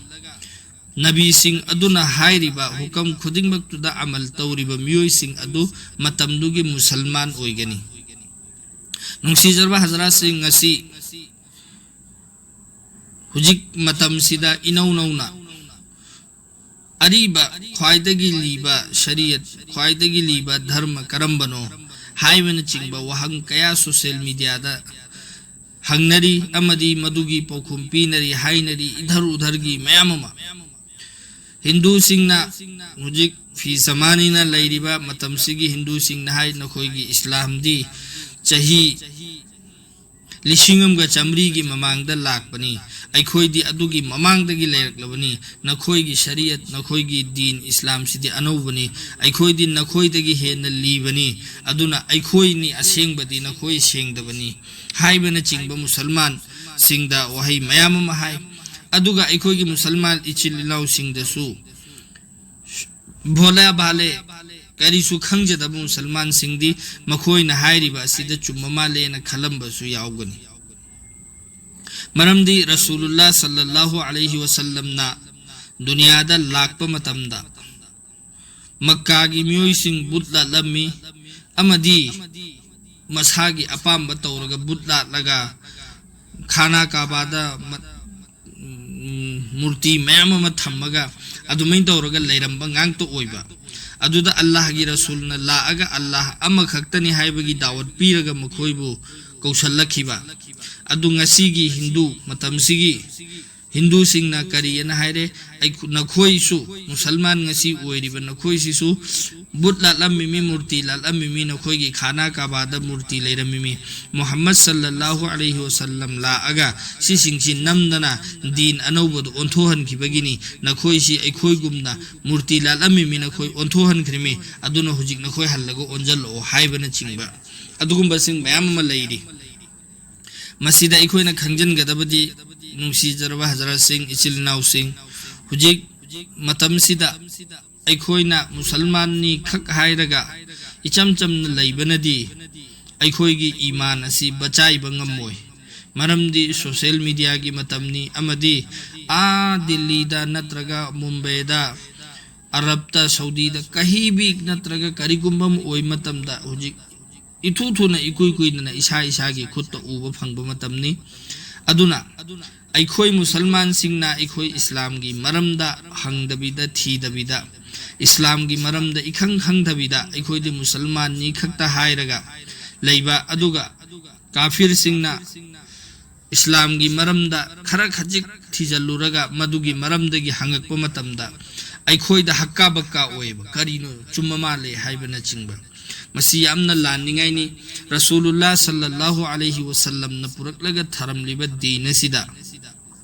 ꯅꯕꯤꯁꯤꯡ ꯑꯗꯨꯅ ꯍꯥꯏꯔꯤꯕ ꯍꯨꯀꯝ ꯈꯨꯗꯤꯡꯃꯛꯇꯨꯗ ꯑꯃꯜ ꯇꯧꯔꯤꯕ ꯃꯤꯑꯣꯏꯁꯤꯡ ꯑꯗꯨ ꯃꯇꯝꯗꯨꯒꯤ ꯃꯨꯁꯜꯃꯥꯟ ꯑꯣꯏꯒꯅꯤ꯫ ꯅꯨꯡꯁꯤꯖꯔꯕ ꯍꯖꯔꯥꯠꯁꯤꯡ, ꯉꯁꯤ ꯍꯧꯖꯤꯛ ꯃꯇꯝꯁꯤꯗ ꯏꯅꯧ ꯅꯧꯅ ꯑꯔꯤꯕ, ꯈ꯭ꯋꯥꯏꯗꯒꯤ ꯂꯤꯕ ꯁꯔꯤꯌꯠ, ꯈ꯭ꯋꯥꯏꯗꯒꯤ ꯂꯤꯕ ꯙꯔꯃ ꯀꯔꯝꯕꯅꯣ ꯍꯥꯏꯕꯅꯆꯤꯡꯕ ꯋꯥꯍꯪ ꯀꯌꯥ ꯁꯣꯁꯤꯌꯦꯜ ꯃꯤꯗꯤꯌꯥꯗ ꯍꯪꯅꯔꯤ ꯑꯃꯗꯤ ꯃꯗꯨꯒꯤ ꯄꯥꯎꯈꯨꯝ ꯄꯤꯅꯔꯤ, ꯍꯥꯏꯅꯔꯤ ꯏꯙꯔ ꯎꯙꯔꯒꯤ ꯃꯌꯥꯝ ꯑꯃ꯫ ꯍꯤꯟꯗꯨꯁꯤꯡꯅ, ꯍꯧꯖꯤꯛ ꯐꯤ ꯁꯃꯥꯅꯤꯅ ꯂꯩꯔꯤꯕ ꯃꯇꯝꯁꯤꯒꯤ ꯍꯤꯟꯗꯨꯁꯤꯡꯅ ꯍꯥꯏ, "ꯅꯈꯣꯏꯒꯤ ꯏꯁꯂꯥꯝꯗꯤ ꯆꯍꯤ ꯂꯤꯁꯤꯡ ꯑꯃꯒ ꯆꯥꯃꯔꯤꯒꯤ ꯃꯃꯥꯡꯗ ꯂꯥꯛꯄꯅꯤ, ꯑꯩꯈꯣꯏꯗꯤ ꯑꯗꯨꯒꯤ ꯃꯃꯥꯡꯗꯒꯤ ꯂꯩꯔꯛꯂꯕꯅꯤ, ꯅꯈꯣꯏꯒꯤ ꯁꯔꯤꯌꯠ, ꯅꯈꯣꯏꯒꯤ ꯗꯤꯟ ꯏꯁꯂꯥꯝꯁꯤꯗꯤ ꯑꯅꯧꯕꯅꯤ, ꯑꯩꯈꯣꯏꯗꯤ ꯅꯈꯣꯏꯗꯒꯤ ꯍꯦꯟꯅ ꯂꯤꯕꯅꯤ, ꯑꯗꯨꯅ ꯑꯩꯈꯣꯏꯅꯤ ꯑꯁꯦꯡꯕꯗꯤ, ꯅꯈꯣꯏ ꯁꯦꯡꯗꯕꯅꯤ" ꯍꯥꯏꯕꯅꯆꯤꯡꯕ ꯃꯨꯁꯜꯃꯥꯟꯁꯤꯡꯗ ꯋꯥꯍꯩ ꯃꯌꯥꯝ ꯑꯃ ꯍꯥꯏ꯫ ꯑꯗꯨꯒ ꯑꯩꯈꯣꯏꯒꯤ ꯃꯨꯁꯜꯃꯥꯟ ꯏꯆꯤꯜ ꯏꯅꯥꯎꯁꯤꯡꯗꯁꯨ, ꯚꯣꯂꯥ ꯚꯥꯂꯦ, ꯀꯔꯤꯁꯨ ꯈꯪꯖꯗꯕ ꯃꯨꯁꯜꯃꯥꯟꯁꯤꯡꯗꯤ ꯃꯈꯣꯏꯅ ꯍꯥꯏꯔꯤꯕ ꯑꯁꯤꯗ ꯆꯨꯝꯕ ꯃꯥꯜꯂꯦꯅ ꯈꯜꯂꯝꯕꯁꯨ ꯌꯥꯎꯒꯅꯤ꯫ ꯃꯔꯝꯗꯤ ꯔꯁꯨꯂꯨꯜꯂꯥ ꯁꯜꯂꯜꯂꯥꯍꯨ ꯑꯂꯩꯍꯤ ꯋꯁꯜꯂꯝꯅ ꯗꯨꯅꯤꯌꯥꯗ ꯂꯥꯛꯄ ꯃꯇꯝꯗ ꯃꯛꯀꯥꯒꯤ ꯃꯤꯑꯣꯏꯁꯤꯡ ꯕꯨꯠ ꯂꯥꯠꯂꯝꯃꯤ ꯑꯃꯗꯤ ꯃꯁꯥꯒꯤ ꯑꯄꯥꯝꯕ ꯇꯧꯔꯒ ꯕꯨꯠ ꯂꯥꯠꯂꯒ ꯈꯥꯅꯥ ꯀꯥꯕꯥꯗ ꯃ-, ꯎꯝ, ꯃꯨꯔꯇꯤ ꯃꯌꯥꯝ ꯑꯃ ꯊꯝꯃꯒ ꯑꯗꯨꯃꯥꯏꯅ ꯇꯧꯔꯒ ꯂꯩꯔꯝꯕ ꯉꯥꯛꯇ ꯑꯣꯏꯕ꯫ ꯑꯗꯨꯗ ꯑꯜꯂꯥꯍꯒꯤ ꯔꯁꯨꯜꯅ ꯂꯥꯛꯑꯒ ꯑꯜꯂꯥꯍ ꯑꯃꯈꯛꯇꯅꯤ ꯍꯥꯏꯕꯒꯤ ꯗꯥꯋꯠ ꯄꯤꯔꯒ ꯃꯈꯣꯏꯕꯨ ꯀꯧꯁꯜꯂꯛꯈꯤꯕ꯫ ꯑꯗꯨ ꯉꯁꯤꯒꯤ ꯍꯤꯟꯗꯨ ꯃꯇꯝꯁꯤꯒꯤ ꯍꯤꯟꯗꯨꯁꯤꯡꯅ ꯀꯔꯤꯑꯅ ꯍꯥꯏꯔꯦ? "ꯑꯩꯈꯣ-, ꯅꯈꯣꯏꯁꯨ, ꯃꯨꯁꯜꯃꯥꯟ ꯉꯁꯤ ꯑꯣꯏꯔꯤꯕ ꯅꯈꯣꯏꯁꯤꯁꯨ ꯕꯨꯠ ꯂꯥꯠꯂꯝꯃꯤꯃꯤ, ꯃꯨꯔꯇꯤ ꯂꯥꯠꯂꯝꯃꯤꯃꯤ, ꯅꯈꯣꯏꯒꯤ ꯈꯥꯅꯥ ꯀꯥꯕꯥꯗ ꯃꯨꯔꯇꯤ ꯂꯩꯔꯝꯃꯤꯃꯤ꯫ ꯃꯨꯍꯝꯃꯗ ꯁꯜꯂꯜꯂꯥꯍꯨ ꯑꯂꯩꯍꯤ ꯋꯁꯜꯂꯝ ꯂꯥꯛꯑꯒ ꯁꯤꯁꯤꯡꯁꯤ ꯅꯝꯗꯅ ꯗꯤꯟ ꯑꯅꯧꯕꯗ ꯑꯣꯟꯊꯣꯛꯍꯟꯈꯤꯕꯒꯤꯅꯤ꯫ ꯅꯈꯣꯏꯁꯤ ꯑꯩꯈꯣꯏꯒꯨꯝꯅ ꯃꯨꯔꯇꯤ ꯂꯥꯠꯂꯝꯃꯤꯃꯤ, ꯅꯈꯣꯏ ꯑꯣꯟꯊꯣꯛꯍꯟꯈ꯭ꯔꯤꯃꯤ, ꯑꯗꯨꯅ ꯍꯧꯖꯤꯛ ꯅꯈꯣꯏ ꯍꯜꯂꯒ ꯑꯣꯟꯁꯤꯜꯂꯛꯑꯣ" ꯍꯥꯏꯕꯅꯆꯤꯡꯕ ꯑꯗꯨꯒꯨꯝꯕꯁꯤꯡ ꯃꯌꯥꯝ ꯑꯃ ꯂꯩꯔꯤ꯫ ꯃꯁꯤꯗ ꯑꯩꯈꯣꯏꯅ ꯈꯪꯖꯤꯟꯒꯗꯕꯗꯤ, ꯅꯨꯡꯁꯤꯖꯔꯕ ꯍꯖꯔꯠꯁꯤꯡ, ꯏꯆꯤꯜ ꯏꯅꯥꯎꯁꯤꯡ, ꯍꯧꯖꯤꯛ ꯃꯇꯝꯁꯤꯗ ꯑꯩꯈꯣꯏꯅ ꯃꯨꯁꯜꯃꯥꯟꯅꯤ ꯈꯛ ꯍꯥꯏꯔꯒ ꯏꯆꯝ ꯆꯝꯅ ꯂꯩꯕꯅꯗꯤ ꯑꯩꯈꯣꯏꯒꯤ ꯏꯃꯥꯟ ꯑꯁꯤ ꯕꯆꯥꯏꯕ ꯉꯝꯃꯣꯏ꯫ ꯃꯔꯝꯗꯤ ꯁꯣꯁꯦꯜ ꯃꯤꯗꯤꯌꯥꯒꯤ ꯃꯇꯝꯅꯤ ꯑꯃꯗꯤ ꯑꯥ ꯗꯤꯜꯂꯤꯗ ꯅꯠꯇ꯭ꯔꯒ ꯃꯨꯝꯕꯩꯗ, ꯑꯔꯕꯇ, ꯁꯧꯗꯤꯗ ꯀꯍꯤ ꯕꯤ ꯅꯠꯇ꯭ꯔꯒ ꯀꯔꯤꯒꯨꯝꯕ ꯑꯃ ꯑꯣꯏ ꯃꯇꯝꯗ ꯍꯧꯖꯤꯛ ꯏꯊꯨ ꯊꯨꯅ ꯏꯀꯨꯏ ꯀꯨꯏꯗꯅ ꯏꯁꯥ ꯏꯁꯥꯒꯤ ꯈꯨꯠꯇ ꯎꯕ ꯐꯪꯕ ꯃꯇꯝꯅꯤ꯫ ꯑꯗꯨꯅ ꯑꯩꯈꯣꯏ ꯃꯨꯁꯜꯃꯥꯟꯁꯤꯡꯅ ꯑꯩꯈꯣꯏ ꯏꯁꯂꯥꯝꯒꯤ ꯃꯔꯝꯗ ꯍꯪꯗꯕꯤꯗ ꯊꯤꯗꯕꯤꯗ, ꯏꯁꯂꯥꯝꯒꯤ ꯃꯔꯝꯗ ꯏꯈꯪ ꯈꯪꯗꯕꯤꯗ ꯑꯩꯈꯣꯏꯗꯤ ꯃꯨꯁꯜꯃꯥꯟꯅꯤ ꯈꯛꯇ ꯍꯥꯏꯔꯒ ꯂꯩꯕ, ꯑꯗꯨꯒ ꯀꯥꯐꯤꯔꯁꯤꯡꯅ ꯏꯁꯂꯥꯝꯒꯤ ꯃꯔꯝꯗ ꯈꯔ ꯈꯖꯤꯛ ꯊꯤꯖꯤꯜꯂꯨꯔꯒ ꯃꯗꯨꯒꯤ ꯃꯔꯝꯗꯒꯤ ꯍꯪꯉꯛꯄ ꯃꯇꯝꯗ ꯑꯩꯈꯣꯏꯗ ꯍꯛꯀꯥ ꯕꯛꯀꯥ ꯑꯣꯏꯌꯦꯕ, "ꯀꯔꯤꯅꯣ, ꯆꯨꯝꯕ ꯃꯥꯜꯂꯦ" ꯍꯥꯏꯕꯅꯆꯤꯡꯕ꯫ ꯃꯁꯤ ꯌꯥꯝꯅ ꯂꯥꯟꯅꯤꯡꯉꯥꯏꯅꯤ꯫ ꯔꯁꯨꯂꯨꯜꯂꯥ ꯁꯜꯂꯜꯂꯥꯍꯨ ꯑꯂꯩꯍꯤ ꯋꯁꯜꯂꯝꯅ ꯄꯨꯔꯛꯂꯒ ꯊꯔꯝꯂꯤꯕ ꯗꯤꯟ ꯑꯁꯤꯗ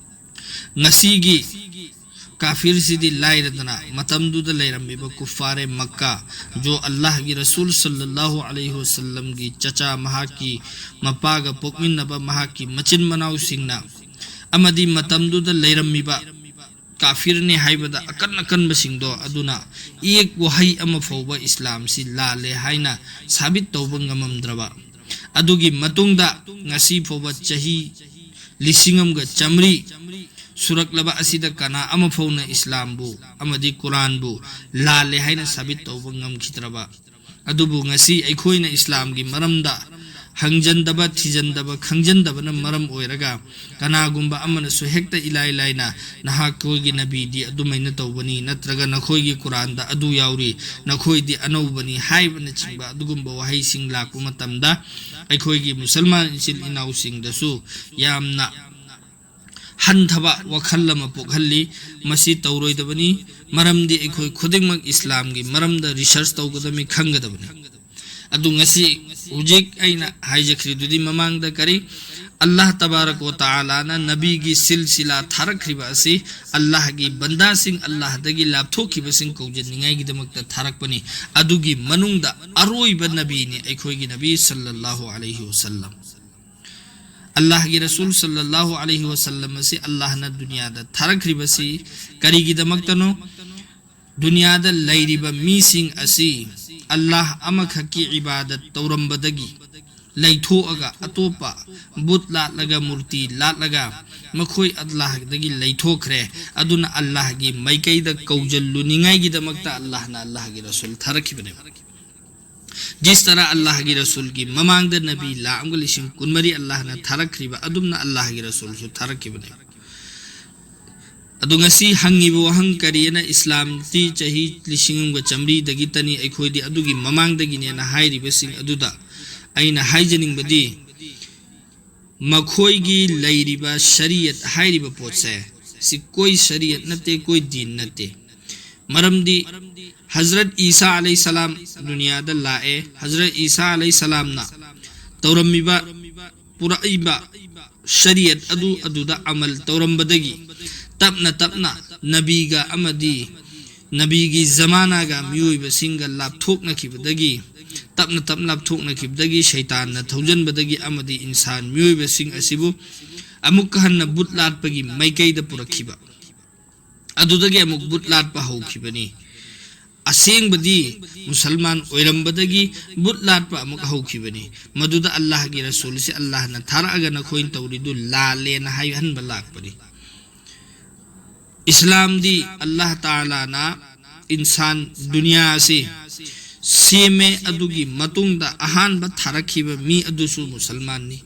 ꯉꯁꯤꯒꯤ ꯀꯥꯐꯤꯔꯁꯤꯗꯤ ꯂꯥꯏꯔꯗꯅ, ꯃꯇꯝꯗꯨꯗ ꯂꯩꯔꯝꯃꯤꯕ ꯀꯨꯐꯥꯔꯦ ꯃꯛꯀꯥ, ꯖꯣ ꯑꯜꯂꯥꯍꯒꯤ ꯔꯁꯨꯜ ꯁꯜꯂꯜꯂꯥꯍꯨ ꯑꯂꯩꯍꯤ ꯋꯁꯜꯂꯝꯒꯤ ꯆꯆꯥ, ꯃꯍꯥꯛꯀꯤ ꯃꯄꯥꯒ ꯄꯣꯛꯃꯤꯟꯅꯕ ꯃꯍꯥꯛꯀꯤ ꯃꯆꯤꯟ ꯃꯅꯥꯎꯁꯤꯡꯅ, ꯑꯃꯗꯤ ꯃꯇꯝꯗꯨꯗ ꯂꯩꯔꯝꯃꯤꯕ ꯀꯥꯐꯤꯔꯅꯤ ꯍꯥꯏꯕꯗ ꯑꯀꯟ ꯑꯀꯟꯕꯁꯤꯡꯗꯣ ꯑꯗꯨꯅ ꯏꯌꯦꯛ ꯋꯥꯍꯩ ꯑꯃ ꯐꯥꯎꯕ ꯏꯁꯂꯥꯝꯁꯤ ꯂꯥꯜꯂꯦ ꯍꯥꯏꯅ ꯁꯥꯕꯤꯠ ꯇꯧꯕ ꯉꯝꯃꯝꯗ꯭ꯔꯕ, ꯑꯗꯨꯒꯤ ꯃꯇꯨꯡꯗ ꯉꯁꯤ ꯐꯥꯎꯕ ꯆꯍꯤ ꯂꯤꯁꯤꯡ ꯑꯃꯒ ꯆꯥꯃꯔꯤ ꯁꯨꯔꯛꯂꯕ ꯑꯁꯤꯗ ꯀꯅꯥ ꯑꯃ ꯐꯥꯎꯅ ꯏꯁꯂꯥꯝꯕꯨ ꯑꯃꯗꯤ ꯀꯨꯔꯥꯟꯕꯨ ꯂꯥꯜꯂꯦ ꯍꯥꯏꯅ ꯁꯥꯕꯤꯠ ꯇꯧꯕ ꯉꯝꯈꯤꯗ꯭ꯔꯕ? ꯑꯗꯨꯕꯨ ꯉꯁꯤ ꯑꯩꯈꯣꯏꯅ ꯏꯁꯂꯥꯝꯒꯤ ꯃꯔꯝꯗ ꯍꯪꯖꯟꯗꯕ, ꯊꯤꯖꯟꯗꯕ, ꯈꯪꯖꯟꯗꯕꯅ ꯃꯔꯝ ꯑꯣꯏꯔꯒ ꯀꯅꯥꯒꯨꯝꯕ ꯑꯃꯅꯁꯨ ꯍꯦꯛꯇ ꯏꯂꯥꯏ ꯂꯥꯏꯅ "ꯅꯍꯥꯛꯈꯣꯏꯒꯤ ꯅꯕꯤꯗꯤ ꯑꯗꯨꯃꯥꯏꯅ ꯇꯧꯕꯅꯤ" ꯅꯠꯇ꯭ꯔꯒ "ꯅꯈꯣꯏꯒꯤ ꯀꯨꯔꯥꯟꯗ ꯑꯗꯨ ꯌꯥꯎꯔꯤ, ꯅꯈꯣꯏꯗꯤ ꯑꯅꯧꯕꯅꯤ" ꯍꯥꯏꯕꯅꯆꯤꯡꯕ ꯑꯗꯨꯒꯨꯝꯕ ꯋꯥꯍꯩꯁꯤꯡ ꯂꯥꯛꯄ ꯃꯇꯝꯗ ꯑꯩꯈꯣꯏꯒꯤ ꯃꯨꯁꯜꯃꯥꯟ ꯏꯆꯤꯜ ꯏꯅꯥꯎꯁꯤꯡꯗꯁꯨ ꯌꯥꯝꯅ ꯍꯟꯊꯕ ꯋꯥꯈꯜ ꯑꯃ ꯄꯣꯛꯍꯜꯂꯤ꯫ ꯃꯁꯤ ꯇꯧꯔꯣꯏꯗꯕꯅꯤ, ꯃꯔꯝꯗꯤ ꯑꯩꯈꯣꯏ ꯈꯨꯗꯤꯡꯃꯛ ꯏꯁꯂꯥꯝꯒꯤ ꯃꯔꯝꯗ research ꯇꯧꯒꯗꯕꯅꯤ, ꯈꯪꯒꯗꯕꯅꯤ꯫ ꯑꯗꯨ ꯉꯁꯤ, ꯍꯧꯖꯤꯛ ꯑꯩꯅ ꯍꯥꯏꯖꯈ꯭ꯔꯤꯗꯨꯗꯤ ꯃꯃꯥꯡꯗ, ꯀꯔꯤ, ꯑꯜꯂꯥꯍ ꯇꯕꯥꯔꯛ ꯋ ꯇꯥꯂꯥꯅ ꯅꯕꯤꯒꯤ ꯁꯤꯜꯁꯤꯂꯥ ꯊꯥꯔꯛꯈ꯭ꯔꯤꯕ ꯑꯁꯤ ꯑꯜꯂꯥꯍꯒꯤ ꯕꯟꯗꯥꯁꯤꯡ, ꯑꯜꯂꯥꯍꯗꯒꯤ ꯂꯥꯞꯊꯣꯛꯈꯤꯕꯁꯤꯡ ꯀꯧꯖꯅꯤꯡꯉꯥꯏꯒꯤꯗꯃꯛꯇ ꯊꯥꯔꯛꯄꯅꯤ꯫ ꯑꯗꯨꯒꯤ ꯃꯅꯨꯡꯗ ꯑꯔꯣꯏꯕ ꯅꯕꯤꯅꯤ ꯑꯩꯈꯣꯏꯒꯤ ꯅꯕꯤ ꯁꯜꯂꯜꯂꯥꯍꯨ ꯑꯂꯩꯍꯤ ꯋꯁꯜꯂꯝ꯫ ꯑꯜꯂꯥꯍꯒꯤ ꯔꯁꯨꯜ ꯁꯜꯂꯜꯂꯥꯍꯨ ꯑꯂꯩꯍꯤ ꯋꯁꯜꯂꯝ ꯑꯁꯤ ꯑꯜꯂꯥꯍꯅ ꯗꯨꯅꯤꯌꯥꯗ ꯊꯥꯔꯛꯈ꯭ꯔꯤꯕꯁꯤ ꯀꯔꯤꯒꯤꯗꯃꯛꯇꯅꯣ? ꯗꯨꯅꯤꯌꯥꯗ ꯂꯩꯔꯤꯕ ꯃꯤꯁꯤꯡ ꯑꯁꯤ ꯑꯜꯂꯥꯍ ꯑꯃꯈꯛꯀꯤ ꯏꯕꯥꯗꯠ ꯇꯧꯔꯝꯕꯗꯒꯤ ꯂꯩꯊꯣꯛꯑꯒ, ꯑꯇꯣꯞꯄ ꯕꯨꯠ ꯂꯥꯠꯂꯒ, ꯃꯨꯔꯇꯤ ꯂꯥꯠꯂꯒ, ꯃꯈꯣꯏ ꯑꯜꯂꯥꯍꯗꯒꯤ ꯂꯩꯊꯣꯛꯈ꯭ꯔꯦ꯫ ꯑꯗꯨꯅ ꯑꯜꯂꯥꯍꯒꯤ ꯃꯥꯏꯀꯩꯗ ꯀꯧꯖꯜꯂꯨꯅꯤꯡꯉꯥꯏꯒꯤꯗꯃꯛꯇ ꯑꯜꯂꯥꯍꯅ ꯑꯜꯂꯥꯍꯒꯤ ꯔꯁꯨꯜ ꯊꯥꯔꯛꯈꯤꯕꯅꯦꯕ꯫ ꯖꯤꯁ ꯇꯔꯥ ꯑꯜꯂꯥꯍꯒꯤ ꯔꯁꯨꯜꯒꯤ ꯃꯃꯥꯡꯗ ꯅꯕꯤ ꯂꯥꯈ ꯑꯃꯒ ꯂꯤꯁꯤꯡ ꯀꯨꯟꯃꯔꯤ ꯑꯜꯂꯥꯍꯅ ꯊꯥꯔꯛꯈ꯭ꯔꯤꯕ, ꯑꯗꯨꯝꯅ ꯑꯜꯂꯥꯍꯒꯤ ꯔꯁꯨꯜꯁꯨ ꯊꯥꯔꯛꯈꯤꯕꯅꯦꯕ꯫ ꯑꯗꯨ ꯉꯁꯤ ꯍꯪꯉꯤꯕ ꯋꯥꯍꯪ ꯀꯔꯤꯑꯅ, ꯏꯁꯂꯥꯝꯗꯤ ꯆꯍꯤ ꯂꯤꯁꯤꯡ ꯑꯃꯒ ꯆꯥꯃꯔꯤꯗꯒꯤꯇꯅꯤ, ꯑꯩꯈꯣꯏꯗꯤ ꯑꯗꯨꯒꯤ ꯃꯃꯥꯡꯗꯒꯤꯅꯦꯅ ꯍꯥꯏꯔꯤꯕꯁꯤꯡ ꯑꯗꯨꯗ ꯑꯩꯅ ꯍꯥꯏꯖꯅꯤꯡꯕꯗꯤ, ꯃꯈꯣꯏꯒꯤ ꯂꯩꯔꯤꯕ ꯁꯔꯤꯌꯠ ꯍꯥꯏꯔꯤꯕ ꯄꯣꯠꯁꯦ, ꯁꯤ ꯀꯣꯏ ꯁꯔꯤꯌꯠ ꯅꯠꯇꯦ, ꯀꯣꯏ ꯗꯤꯟ ꯅꯠꯇꯦ꯫ ꯃꯔꯝꯗꯤ ꯍꯖꯔꯠ ꯏꯁꯥ ꯑꯂꯩꯍꯤ ꯁꯂꯥꯝ ꯗꯨꯅꯤꯌꯥꯗ ꯂꯥꯛꯑꯦ꯫ ꯍꯖꯔꯠ ꯏꯁꯥ ꯑꯂꯩꯍꯤ ꯁꯂꯥꯝꯅ ꯇꯧꯔꯝꯃꯤꯕ, ꯄꯨꯔꯛꯏꯕ ꯁꯔꯤꯌꯠ ꯑꯗꯨ, ꯑꯗꯨꯗ ꯑꯃꯜ ꯇꯧꯔꯝꯕꯗꯒꯤ ꯇꯞꯅ ꯇꯞꯅ ꯅꯕꯤꯒ ꯑꯃꯗꯤ ꯅꯕꯤꯒꯤ ꯖꯃꯥꯅꯥꯒ ꯃꯤꯑꯣꯏꯕꯁꯤꯡꯒ ꯂꯥꯞꯊꯣꯛꯅꯈꯤꯕꯗꯒꯤ, ꯇꯞꯅ ꯇꯞꯅ ꯂꯥꯞꯊꯣꯛꯅꯈꯤꯕꯗꯒꯤ, ꯁꯩꯇꯥꯟꯅ ꯊꯧꯖꯟꯕꯗꯒꯤ ꯑꯃꯗꯤ ꯏꯟꯁꯥꯟ ꯃꯤꯑꯣꯏꯕꯁꯤꯡ ꯑꯁꯤꯕꯨ ꯑꯃꯨꯛꯀ ꯍꯟꯅ ꯕꯨꯠ ꯂꯥꯠꯄꯒꯤ ꯃꯥꯏꯀꯩꯗ ꯄꯨꯔꯛꯈꯤꯕ꯫ ꯑꯗꯨꯗꯒꯤ ꯑꯃꯨꯛ ꯕꯨꯠ ꯂꯥꯠꯄ ꯍꯧꯈꯤꯕꯅꯤ꯫ ꯑꯁꯦꯡꯕꯗꯤ ꯃꯨꯁꯜꯃꯥꯟ ꯑꯣꯏꯔꯝꯕꯗꯒꯤ ꯕꯨꯠ ꯂꯥꯠꯄ ꯑꯃꯨꯛ ꯍꯧꯈꯤꯕꯅꯤ꯫ ꯃꯗꯨꯗ ꯑꯜꯂꯥꯍꯒꯤ ꯔꯁꯨꯜꯁꯤ ꯑꯜꯂꯥꯍꯅ ꯊꯥꯔꯛꯑꯒ ꯅꯈꯣꯏꯅ ꯇꯧꯔꯤꯗꯨ ꯂꯥꯜꯂꯦꯅ ꯍꯥꯏꯍꯟꯕ ꯂꯥꯛꯄꯅꯤ꯫ ꯏꯁꯂꯥꯝꯗꯤ ꯑꯜꯂꯥꯍ ꯇꯥꯂꯥꯅ ꯏꯟꯁꯥꯟ ꯗꯨꯅꯤꯌꯥ ꯑꯁꯤ ꯁꯦꯝꯃꯦ, ꯑꯗꯨꯒꯤ ꯃꯇꯨꯡꯗ ꯑꯍꯥꯟꯕ ꯊꯥꯔꯛꯈꯤꯕ ꯃꯤ ꯑꯗꯨꯁꯨ ꯃꯨꯁꯜꯃꯥꯟꯅꯤ꯫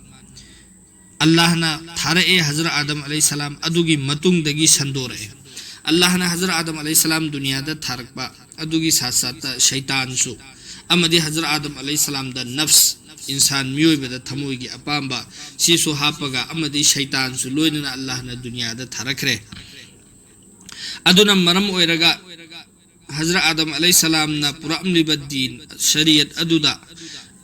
ꯑꯜꯂꯥꯍꯅ ꯊꯥꯔꯛꯑꯦ ꯍꯖꯔꯠ ꯑꯥꯗꯝ ꯑꯂꯩꯍꯤ ꯁꯂꯥꯝ, ꯑꯗꯨꯒꯤ ꯃꯇꯨꯡꯗꯒꯤ ꯁꯟꯗꯣꯔꯛꯑꯦ꯫ ꯑꯜꯂꯥꯍꯅ ꯍꯖꯔꯠ ꯑꯥꯗꯝ ꯑꯂꯩꯍꯤ ꯁꯂꯥꯝ ꯗꯨꯅꯤꯌꯥꯗ ꯊꯥꯔꯛꯄ ꯑꯗꯨꯒꯤ ꯁꯥꯠ ꯁꯥꯠꯇ ꯁꯩꯇꯥꯟꯁꯨ, ꯑꯃꯗꯤ ꯍꯖꯔꯠ ꯑꯥꯗꯝ ꯑꯂꯩꯍꯤ ꯁꯂꯥꯝꯗ ꯅꯐꯁ, ꯏꯟꯁꯥꯟ ꯃꯤꯑꯣꯏꯕꯗ ꯊꯃꯣꯏꯒꯤ ꯑꯄꯥꯝꯕ ꯁꯤꯁꯨ ꯍꯥꯞꯄꯒ ꯑꯃꯗꯤ ꯁꯩꯇꯥꯟꯁꯨ ꯂꯣꯏꯅꯅ ꯑꯜꯂꯥꯍꯅ ꯗꯨꯅꯤꯌꯥꯗ ꯊꯥꯔꯛꯈ꯭ꯔꯦ꯫ ꯑꯗꯨꯅ ꯃꯔꯝ ꯑꯣꯏꯔꯒ ꯍꯖꯔꯠ ꯑꯥꯗꯝ ꯑꯂꯩꯍꯤꯁꯁꯂꯥꯝꯅ ꯄꯨꯔꯛꯂꯝꯂꯤꯕ ꯗꯤꯟ, ꯁꯔꯤꯌꯠ ꯑꯗꯨꯗ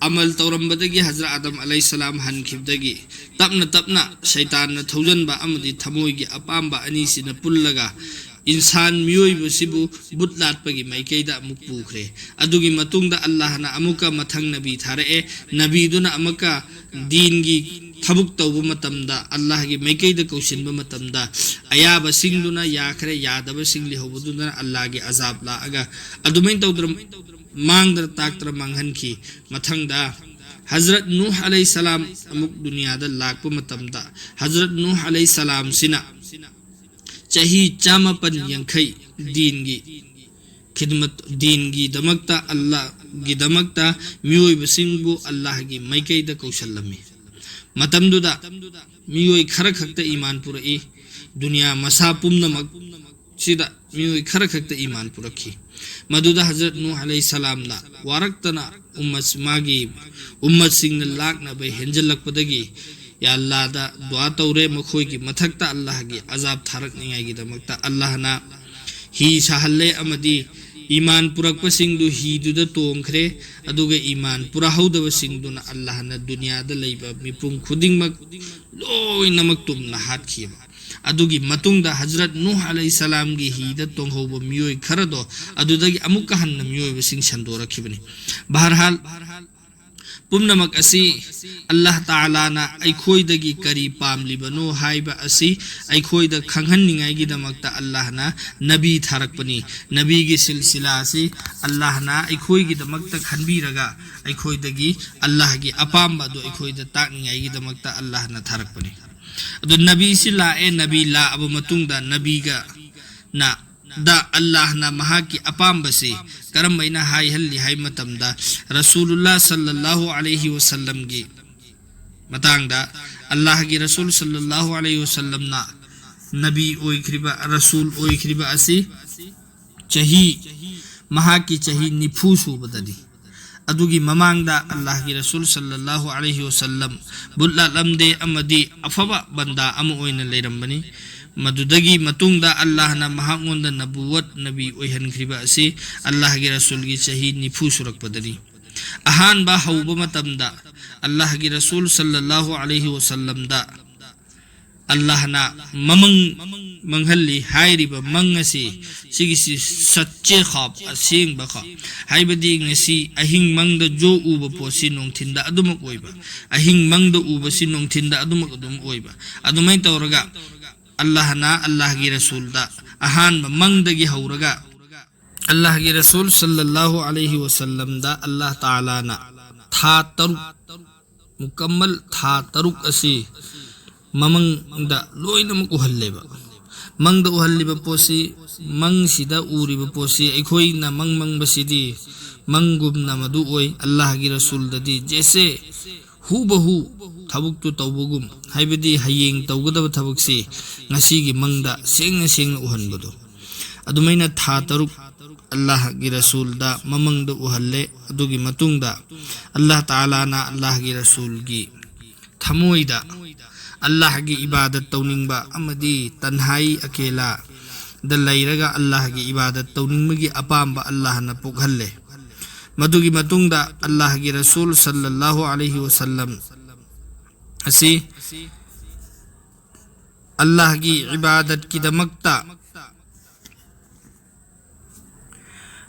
ꯑꯃꯜ ꯇꯧꯔꯝꯕꯗꯒꯤ ꯍꯖꯔꯠ ꯑꯥꯗꯝ ꯑꯂꯩꯍꯤꯁꯁꯂꯥꯝ ꯍꯟꯈꯤꯕꯗꯒꯤ ꯇꯞꯅ ꯇꯞꯅ ꯁꯩꯇꯥꯟꯅ ꯊꯧꯖꯟꯕ ꯑꯃꯗꯤ ꯊꯃꯣꯏꯒꯤ ꯑꯄꯥꯝꯕ ꯑꯅꯤꯁꯤꯅ ꯄꯨꯜꯂꯒ ꯏꯟꯁꯥꯟ ꯃꯤꯑꯣꯏꯕꯁꯤꯕꯨ ꯕꯨꯠ ꯂꯥꯠꯄꯒꯤ ꯃꯥꯏꯀꯩꯗ ꯑꯃꯨꯛ ꯄꯨꯈ꯭ꯔꯦ꯫ ꯑꯗꯨꯒꯤ ꯃꯇꯨꯡꯗ ꯑꯜꯂꯥꯍꯅ ꯑꯃꯨꯛꯀ ꯃꯊꯪ ꯅꯕꯤ ꯊꯥꯔꯛꯑꯦ꯫ ꯅꯕꯤꯗꯨꯅ ꯑꯃꯨꯛꯀ ꯗꯤꯟꯒꯤ ꯊꯕꯛ ꯇꯧꯕ ꯃꯇꯝꯗ, ꯑꯜꯂꯥꯍꯒꯤ ꯃꯥꯏꯀꯩꯗ ꯀꯧꯁꯤꯟꯕ ꯃꯇꯝꯗ, ꯑꯌꯥꯕꯁꯤꯡꯗꯨꯅ ꯌꯥꯈ꯭ꯔꯦ, ꯌꯥꯗꯕꯁꯤꯡ ꯂꯩꯍꯧꯕꯗꯨꯅ ꯑꯜꯂꯥꯍꯒꯤ ꯑꯖꯥꯕ ꯂꯥꯛꯑꯒ ꯑꯗꯨꯃꯥꯏꯅ ꯇꯧꯗꯅ ꯃꯥꯡꯗꯅ ꯇꯥꯛꯇꯅ ꯃꯥꯡꯍꯟꯈꯤ꯫ ꯃꯊꯪꯗ ꯍꯖꯔꯠ ꯅꯨꯍ ꯑꯂꯩꯍꯤꯁꯁꯂꯥꯝ ꯑꯃꯨꯛ ꯗꯨꯅꯤꯌꯥꯗ ꯂꯥꯛꯄ ꯃꯇꯝꯗ, ꯍꯖꯔꯠ ꯅꯨꯍ ꯑꯂꯩꯍꯤꯁꯁꯂꯥꯝꯁꯤꯅ ꯆꯍꯤ ꯆꯥꯃꯥꯄꯟ ꯌꯥꯡꯈꯩ ꯗꯤꯟꯒꯤ ꯈꯤꯗꯃꯠ, ꯗꯤꯟꯒꯤꯗꯃꯛꯇ, ꯑꯜꯂꯥꯍꯒꯤꯗꯃꯛꯇ ꯃꯤꯑꯣꯏꯕꯁꯤꯡꯕꯨ ꯑꯜꯂꯥꯍꯒꯤ ꯃꯥꯏꯀꯩꯗ ꯀꯧꯁꯜꯂꯝꯃꯤ꯫ ꯃꯇꯝꯗꯨꯗ ꯃꯤꯑꯣꯏ ꯈꯔ ꯈꯛꯇ ꯏꯃꯥꯟ ꯄꯨꯔꯛꯏ꯫ ꯗꯨꯅꯤꯌꯥ ꯃꯁꯥ ꯄꯨꯝꯅꯃꯛꯁꯤꯗ ꯃꯤꯑꯣꯏ ꯈꯔ ꯈꯛꯇ ꯏꯃꯥꯟ ꯄꯨꯔꯛꯈꯤ꯫ ꯃꯗꯨꯗ ꯍꯖꯔꯠ ꯅꯨꯍ ꯑꯂꯩꯍꯤꯁꯁꯂꯥꯝꯅ ꯋꯥꯔꯛꯇꯅ ꯎꯝꯃꯠ, ꯃꯥꯒꯤ ꯎꯝꯃꯠꯁꯤꯡꯅ ꯂꯥꯛꯅꯕ ꯍꯦꯟꯖꯜꯂꯛꯄꯗꯒꯤ, ꯌꯥ ꯑꯜꯂꯥꯍꯗ ꯗꯨꯑꯥ ꯇꯧꯔꯦ, ꯃꯈꯣꯏꯒꯤ ꯃꯊꯛꯇ ꯑꯜꯂꯥꯍꯒꯤ ꯑꯖꯥꯕ ꯊꯥꯔꯛꯅꯤꯡꯉꯥꯏꯒꯤꯗꯃꯛꯇ꯫ ꯑꯜꯂꯥꯍꯅ ꯍꯤ ꯁꯥꯍꯜꯂꯦ ꯑꯃꯗꯤ ꯏꯃꯥꯟ ꯄꯨꯔꯛꯄꯁꯤꯡꯗꯨ ꯍꯤꯗꯨꯗ ꯇꯣꯡꯈ꯭ꯔꯦ, ꯑꯗꯨꯒ ꯏꯃꯥꯟ ꯄꯨꯔꯛꯍꯧꯗꯕꯁꯤꯡꯗꯨꯅ ꯑꯜꯂꯥꯍꯅ ꯗꯨꯅꯤꯌꯥꯗ ꯂꯩꯕ ꯃꯤꯄꯨꯝ ꯈꯨꯗꯤꯡꯃꯛ ꯂꯣꯏꯅꯃꯛ ꯇꯨꯝꯅ ꯍꯥꯠꯈꯤꯕ꯫ ꯑꯗꯨꯒꯤ ꯃꯇꯨꯡꯗ ꯍꯖꯔꯠ ꯅꯨꯍ ꯑꯂꯩꯍꯤꯁꯁꯂꯥꯝꯒꯤ ꯍꯤꯗ ꯇꯣꯡꯍꯧꯕ ꯃꯤꯑꯣꯏ ꯈꯔꯗꯣ ꯑꯗꯨꯗꯒꯤ ꯑꯃꯨꯛꯀ ꯍꯟꯅ ꯃꯤꯑꯣꯏꯕꯁꯤꯡ ꯁꯟꯗꯣꯔꯛꯈꯤꯕꯅꯤ꯫ ꯕꯍꯔꯍꯥꯜ, ꯄꯨꯝꯅꯃꯛ ꯑꯁꯤ ꯑꯜꯂꯥꯍ ꯇꯥꯂꯥꯅ ꯑꯩꯈꯣꯏꯗꯒꯤ ꯀꯔꯤ ꯄꯥꯝꯂꯤꯕꯅꯣ ꯍꯥꯏꯕ ꯑꯁꯤ ꯑꯩꯈꯣꯏꯗ ꯈꯪꯍꯟꯅꯤꯡꯉꯥꯏꯒꯤꯗꯃꯛꯇ ꯑꯜꯂꯥꯍꯅ ꯅꯕꯤ ꯊꯥꯔꯛꯄꯅꯤ꯫ ꯅꯕꯤꯒꯤ ꯁꯤꯜꯁꯤꯂꯥ ꯑꯁꯤ ꯑꯜꯂꯥꯍꯅ ꯑꯩꯈꯣꯏꯒꯤꯗꯃꯛꯇ ꯈꯟꯕꯤꯔꯒ ꯑꯩꯈꯣꯏꯗꯒꯤ ꯑꯜꯂꯥꯍꯒꯤ ꯑꯄꯥꯝꯕ ꯑꯗꯨ ꯑꯩꯈꯣꯏꯗ ꯇꯥꯛꯅꯤꯡꯉꯥꯏꯒꯤꯗꯃꯛꯇ ꯑꯜꯂꯥꯍꯅ ꯊꯥꯔꯛꯄꯅꯤ꯫ ꯑꯗꯨ ꯅꯕꯤꯁꯤ ꯂꯥꯛꯑꯦ, ꯅꯕꯤ ꯂꯥꯛꯑꯕ ꯃꯇꯨꯡꯗ ꯅꯕꯤꯒꯅ ꯗ ꯑꯜꯂꯥꯍꯅ ꯃꯍꯥꯛꯀꯤ ꯑꯄꯥꯝꯕꯁꯤ ꯀꯔꯝꯕꯩꯅ ꯍꯥꯏꯍꯜꯂꯤ ꯍꯥꯏ ꯃꯇꯝꯗ, ꯔꯁꯨꯂꯨꯜꯂꯥꯍ ꯁꯜꯂꯜꯂꯥꯍꯨ ꯑꯂꯩꯍꯤ ꯋꯁꯜꯂꯝꯒꯤ ꯃꯇꯥꯡꯗ, ꯑꯜꯂꯥꯍꯒꯤ ꯔꯁꯨꯜ ꯁꯜꯂꯜꯂꯥꯍꯨ ꯑꯂꯩꯍꯤ ꯋꯁꯜꯂꯝꯅ ꯅꯕꯤ ꯑꯣꯏꯈ꯭ꯔꯤꯕ, ꯔꯁꯨꯜ ꯑꯣꯏꯈ꯭ꯔꯤꯕ ꯑꯁꯤ ꯆꯍꯤ, ꯃꯍꯥꯛꯀꯤ ꯆꯍꯤ ꯅꯤꯐꯨ ꯁꯨꯕꯗꯅꯤ꯫ ꯑꯗꯨꯒꯤ ꯃꯃꯥꯡꯗ ꯑꯜꯂꯥꯍꯒꯤ ꯔꯁꯨꯜ ꯁꯜꯂꯜꯂꯥꯍꯨ ꯑꯂꯩꯍꯤ ꯋꯁꯜꯂꯝ ꯕꯨꯠ ꯂꯥꯠꯂꯝꯗꯦ ꯑꯃꯗꯤ ꯑꯐꯕ ꯕꯟꯗꯥ ꯑꯃ ꯑꯣꯏꯅ ꯂꯩꯔꯝꯕꯅꯤ꯫ ꯃꯗꯨꯗꯒꯤ ꯃꯇꯨꯡꯗ ꯑꯜꯂꯥꯍꯅ ꯃꯍꯥꯛꯉꯣꯟꯗ ꯅꯕꯨꯋꯠ, ꯅꯕꯤ, ꯑꯣꯏꯍꯟꯈ꯭ꯔꯤꯕ ꯑꯁꯤ ꯑꯜꯂꯥꯍꯒꯤ ꯔꯁꯨꯜꯒꯤ ꯆꯍꯤ ꯅꯤꯐꯨ ꯁꯨꯔꯛꯄꯗꯅꯤ꯫ ꯑꯍꯥꯟꯕ ꯍꯧꯕ ꯃꯇꯝꯗ ꯑꯜꯂꯥꯍꯒꯤ ꯔꯁꯨꯜ ꯁꯜꯂꯜꯂꯥꯍꯨ ꯑꯂꯩꯍꯤ ꯋꯁꯜꯂꯝꯗ ꯑꯜꯂꯥꯍꯅ ꯃꯃꯪ ꯃꯪꯍꯜꯂꯤ꯫ ꯍꯥꯏꯔꯤꯕ ꯃꯪ ꯑꯁꯤ, ꯁꯤꯒꯤꯁꯤ ꯁꯠꯆꯦ ꯈ꯭ꯋꯥꯕ, ꯑꯁꯦꯡꯕ ꯈ꯭ꯋꯥꯕ, ꯍꯥꯏꯕꯗꯤ ꯉꯁꯤ ꯑꯍꯤꯡ ꯃꯪꯗ ꯖꯣ ꯎꯕ ꯄꯣꯠꯁꯤ ꯅꯨꯡꯊꯤꯟꯗ ꯑꯗꯨꯃꯛ ꯑꯣꯏꯕ, ꯑꯍꯤꯡ ꯃꯪꯗ ꯎꯕꯁꯤ ꯅꯨꯡꯊꯤꯟꯗ ꯑꯗꯨꯃꯛ ꯑꯗꯨꯝ ꯑꯣꯏꯕ꯫ ꯑꯗꯨꯃꯥꯏꯅ ꯇꯧꯔꯒ ꯑꯜꯂꯥꯍꯅ ꯑꯜꯂꯥꯍꯒꯤ ꯔꯁꯨꯜꯗ ꯑꯍꯥꯟꯕ ꯃꯪꯗꯒꯤ ꯍꯧꯔꯒ ꯑꯜꯂꯥꯍꯒꯤ ꯔꯁꯨꯜ ꯁꯜꯂꯜꯂꯥꯍꯨ ꯑꯂꯩꯍꯤ ꯋꯁꯜꯂꯝꯗ ꯑꯜꯂꯥꯍ ꯇꯥꯂꯥꯅ ꯊꯥ ꯇꯔꯨꯛ, ꯃꯨꯀꯝꯃꯜ ꯊꯥ ꯇꯔꯨꯛ ꯑꯁꯤ ꯃꯃꯪꯗ ꯂꯣꯏꯅꯃꯛ ꯎꯍꯜꯂꯦꯕ꯫ ꯃꯪꯗ ꯎꯍꯜꯂꯤꯕ ꯄꯣꯠꯁꯤ, ꯃꯪꯁꯤꯗ ꯎꯔꯤꯕ ꯄꯣꯠꯁꯤ ꯑꯩꯈꯣꯏꯅ ꯃꯪ ꯃꯪꯕꯁꯤꯗꯤ ꯃꯪꯒꯨꯝꯅ ꯃꯗꯨ ꯑꯣꯏ꯫ ꯑꯜꯂꯥꯍꯒꯤ ꯔꯁꯨꯜꯗꯗꯤ ꯖꯦꯁꯦ ꯍꯨꯕꯍꯨ ꯊꯕꯛꯇꯨ ꯇꯧꯕꯒꯨꯝ, ꯍꯥꯏꯕꯗꯤ ꯍꯌꯦꯡ ꯇꯧꯒꯗꯕ ꯊꯕꯛꯁꯤ ꯉꯁꯤꯒꯤ ꯃꯪꯗ ꯁꯦꯡꯅ ꯁꯦꯡꯅ ꯎꯍꯟꯕꯗꯣ꯫ ꯑꯗꯨꯃꯥꯏꯅ ꯊꯥ ꯇꯔꯨꯛ ꯑꯜꯂꯥꯍꯒꯤ ꯔꯁꯨꯜꯗ ꯃꯃꯪꯗ ꯎꯍꯜꯂꯦ꯫ ꯑꯗꯨꯒꯤ ꯃꯇꯨꯡꯗ ꯑꯜꯂꯥꯍ ꯇꯥꯂꯥꯅ ꯑꯜꯂꯥꯍꯒꯤ ꯔꯁꯨꯜꯒꯤ ꯊꯃꯣꯏꯗ ꯑꯜꯂꯥꯍꯒꯤ ꯏꯕꯥꯗꯠ ꯇꯧꯅꯤꯡꯕ ꯑꯃꯗꯤ ꯇꯟꯍꯥꯏ ꯑꯀꯦꯂꯥꯗ ꯂꯩꯔꯒ ꯑꯜꯂꯥꯍꯒꯤ ꯏꯕꯥꯗꯠ ꯇꯧꯅꯤꯡꯕꯒꯤ ꯑꯄꯥꯝꯕ ꯑꯜꯂꯥꯍꯅ ꯄꯣꯛꯍꯜꯂꯦ꯫ ꯃꯗꯨꯒꯤ ꯃꯇꯨꯡꯗ ꯑꯜꯂꯥꯍꯒꯤ ꯔꯁꯨꯜ ꯁꯜꯂꯜꯂꯥꯍꯨ ꯑꯂꯩꯍꯤ ꯋꯁꯜꯂꯝ ꯑꯁꯤ ꯑꯜꯂꯥꯍꯒꯤ ꯏꯕꯥꯗꯠꯀꯤꯗꯃꯛꯇ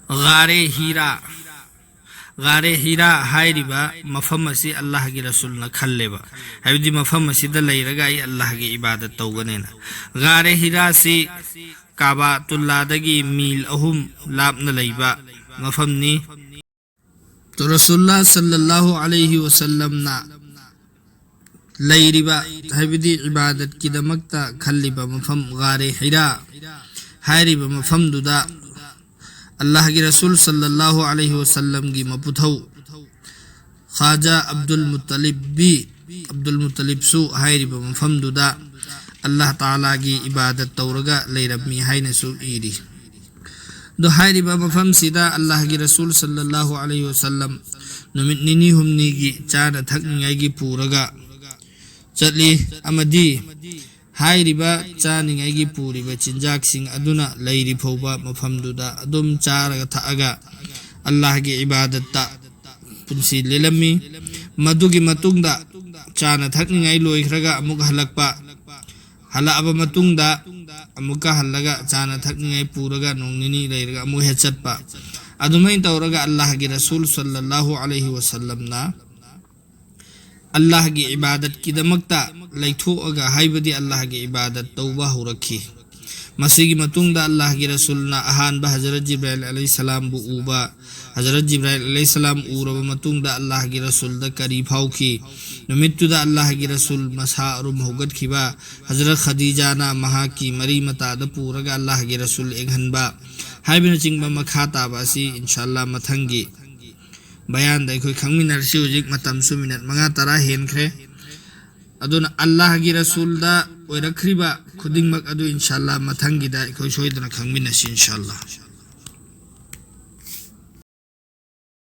ꯒꯥꯔꯦ ꯍꯤꯔꯥ, ꯒꯥꯔꯦ ꯍꯤꯔꯥ ꯍꯥꯏꯔꯤꯕ ꯃꯐꯝ ꯑꯁꯤ ꯑꯜꯂꯥꯍꯒꯤ ꯔꯁꯨꯜꯅ ꯈꯜꯂꯦꯕ꯫ ꯍꯥꯏꯕꯗꯤ ꯃꯐꯝ ꯑꯁꯤꯗ ꯂꯩꯔꯒ ꯑꯩ ꯑꯜꯂꯥꯍꯒꯤ ꯏꯕꯥꯗꯠ ꯇꯧꯒꯅꯦꯅ꯫ ꯒꯥꯔꯦ ꯍꯤꯔꯥꯁꯤ ꯀꯥꯕꯥꯇꯨꯜꯂꯥꯗꯒꯤ ꯃꯤꯜ ꯑꯍꯨꯝ ꯂꯥꯞꯅ ꯂꯩꯕ ꯃꯐꯝꯅꯤ꯫ ꯔꯁꯨꯜꯂꯥ ꯁꯜꯂꯜꯂꯥꯍꯨ ꯑꯂꯩꯍꯤ ꯋꯁꯜꯂꯝꯅ ꯂꯩꯔꯤꯕ, ꯍꯥꯏꯕꯗꯤ ꯏꯕꯥꯗꯠꯀꯤꯗꯃꯛꯇ ꯈꯜꯂꯤꯕ ꯃꯐꯝ ꯒꯥꯔꯦ ꯍꯤꯔꯥ ꯍꯥꯏꯔꯤꯕ ꯃꯐꯝꯗꯨꯗ ꯑꯜꯂꯥꯍꯒꯤ ꯔꯁꯨꯜ ꯁꯜꯂꯜꯂꯥꯍꯨ ꯑꯂꯩꯍꯤ ꯋꯁꯜꯂꯝꯒꯤ ꯃꯄꯨꯊꯧ ꯈꯥꯖꯥ ꯑꯕꯗꯨꯜ ꯃꯨꯠꯇꯂꯤꯕ ꯕꯤ ꯑꯕꯗꯨꯜ ꯃꯨꯠꯇꯂꯤꯕꯁꯨ ꯍꯥꯏꯔꯤꯕ ꯃꯐꯝꯗꯨꯗ ꯑꯜꯂꯥꯍ ꯇꯥꯂꯥꯒꯤ ꯏꯕꯥꯗꯠ ꯇꯧꯔꯒ ꯂꯩꯔꯝꯃꯤ ꯍꯥꯏꯅꯁꯨ ꯏꯔꯤ꯫ ꯑꯗꯣ ꯍꯥꯏꯔꯤꯕ ꯃꯐꯝꯁꯤꯗ ꯑꯜꯂꯥꯍꯒꯤ ꯔꯁꯨꯜ ꯁꯜꯂꯜꯂꯥꯍꯨ ꯑꯂꯩꯍꯤ ꯋꯁꯜꯂꯝ ꯅꯨꯃꯤꯠ ꯅꯤꯅꯤ ꯍꯨꯝꯅꯤꯒꯤ ꯆꯥꯅ ꯊꯛꯅꯤꯡꯉꯥꯏꯒꯤ ꯄꯨꯔꯒ ꯆꯠꯂꯤ, ꯑꯃꯗꯤ ꯍꯥꯏꯔꯤꯕ ꯆꯥꯅꯤꯡꯉꯥꯏꯒꯤ ꯄꯨꯔꯤꯕ ꯆꯤꯟꯖꯥꯛꯁꯤꯡ ꯑꯗꯨꯅ ꯂꯩꯔꯤ ꯐꯥꯎꯕ ꯃꯐꯝꯗꯨꯗ ꯑꯗꯨꯝ ꯆꯥꯔꯒ ꯊꯛꯑꯒ ꯑꯜꯂꯥꯍꯒꯤ ꯏꯕꯥꯗꯠꯇ ꯄꯨꯟꯁꯤ ꯂꯦꯜꯂꯝꯃꯤ꯫ ꯃꯗꯨꯒꯤ ꯃꯇꯨꯡꯗ ꯆꯥꯅ ꯊꯛꯅꯤꯡꯉꯥꯏ ꯂꯣꯏꯈ꯭ꯔꯒ ꯑꯃꯨꯛ ꯍꯜꯂꯛꯄ, ꯍꯜꯂꯛꯑꯕ ꯃꯇꯨꯡꯗ ꯑꯃꯨꯛꯀ ꯍꯜꯂꯒ ꯆꯥꯅ ꯊꯛꯅꯤꯡꯉꯥꯏ ꯄꯨꯔꯒ ꯅꯣꯡ ꯅꯤꯅꯤ ꯂꯩꯔꯒ ꯑꯃꯨꯛ ꯍꯦꯛ ꯆꯠꯄ꯫ ꯑꯗꯨꯃꯥꯏꯅ ꯇꯧꯔꯒ ꯑꯜꯂꯥꯍꯒꯤ ꯔꯁꯨꯜ ꯁꯜꯂꯜꯂꯥꯍꯨ ꯑꯂꯩꯍꯤ ꯋꯁꯜꯂꯝꯅ ꯑꯜꯂꯥꯍꯒꯤ ꯏꯕꯥꯗꯠꯀꯤꯗꯃꯛꯇ ꯂꯩꯊꯣꯛꯑꯒ, ꯍꯥꯏꯕꯗꯤ ꯑꯜꯂꯥꯍꯒꯤ ꯏꯕꯥꯗꯠ ꯇꯧꯕ ꯍꯧꯔꯛꯈꯤ꯫ ꯃꯁꯤꯒꯤ ꯃꯇꯨꯡꯗ ꯑꯜꯂꯥꯍꯒꯤ ꯔꯁꯨꯜꯅ ꯑꯍꯥꯟꯕ ꯍꯖꯔꯠ ꯖꯤꯕ꯭ꯔꯥꯏꯜ ꯑꯂꯩꯍꯤꯁꯁꯂꯥꯝꯕꯨ ꯎꯕ, ꯍꯖꯔꯠ ꯖꯤꯕ꯭ꯔꯥꯏꯜ ꯑꯂꯩꯍꯤꯁꯁꯂꯥꯝ ꯎꯔꯕ ꯃꯇꯨꯡꯗ ꯑꯜꯂꯥꯍꯒꯤ ꯔꯁꯨꯜꯗ ꯀꯔꯤ ꯐꯥꯎꯈꯤ? ꯅꯨꯃꯤꯠꯇꯨꯗ ꯑꯜꯂꯥꯍꯒꯤ ꯔꯁꯨꯜ ꯃꯁꯥ ꯑꯔꯨꯝ ꯍꯧꯒꯠꯈꯤꯕ, ꯍꯖꯔꯠ ꯈꯗꯤꯖꯥꯅ ꯃꯍꯥꯛꯀꯤ ꯃꯔꯤ ꯃꯇꯥꯗ ꯄꯨꯔꯒ ꯑꯜꯂꯥꯍꯒꯤ ꯔꯁꯨꯜ ꯌꯦꯡꯍꯟꯕ ꯍꯥꯏꯕꯅꯆꯤꯡꯕ ꯃꯈꯥ ꯇꯥꯕ ꯑꯁꯤ ꯏꯟꯁꯥ ꯑꯜꯂꯥꯍ ꯃꯊꯪꯒꯤ ꯕꯌꯥꯟꯗ ꯑꯩꯈꯣꯏ ꯈꯪꯃꯤꯟꯅꯔꯁꯤ꯫ ꯍꯧꯖꯤꯛ ꯃꯇꯝꯁꯨ ꯃꯤꯅꯠ ꯃꯉꯥ ꯇꯔꯥ ꯍꯦꯟꯈ꯭ꯔꯦ꯫ ꯑꯗꯨꯅ ꯑꯜꯂꯥꯍꯒꯤ ꯔꯁꯨꯜꯗ ꯑꯣꯏꯔꯛꯈ꯭ꯔꯤꯕ ꯈꯨꯗꯤꯡꯃꯛ ꯑꯗꯨ ꯏꯟꯁꯥ ꯑꯜꯂꯥꯍ ꯃꯊꯪꯒꯤꯗ ꯑꯩꯈꯣꯏ ꯁꯣꯏꯗꯅ ꯈꯪꯃꯤꯟꯅꯁꯤ ꯏꯟꯁꯥ ꯑꯜꯂꯥꯍ꯫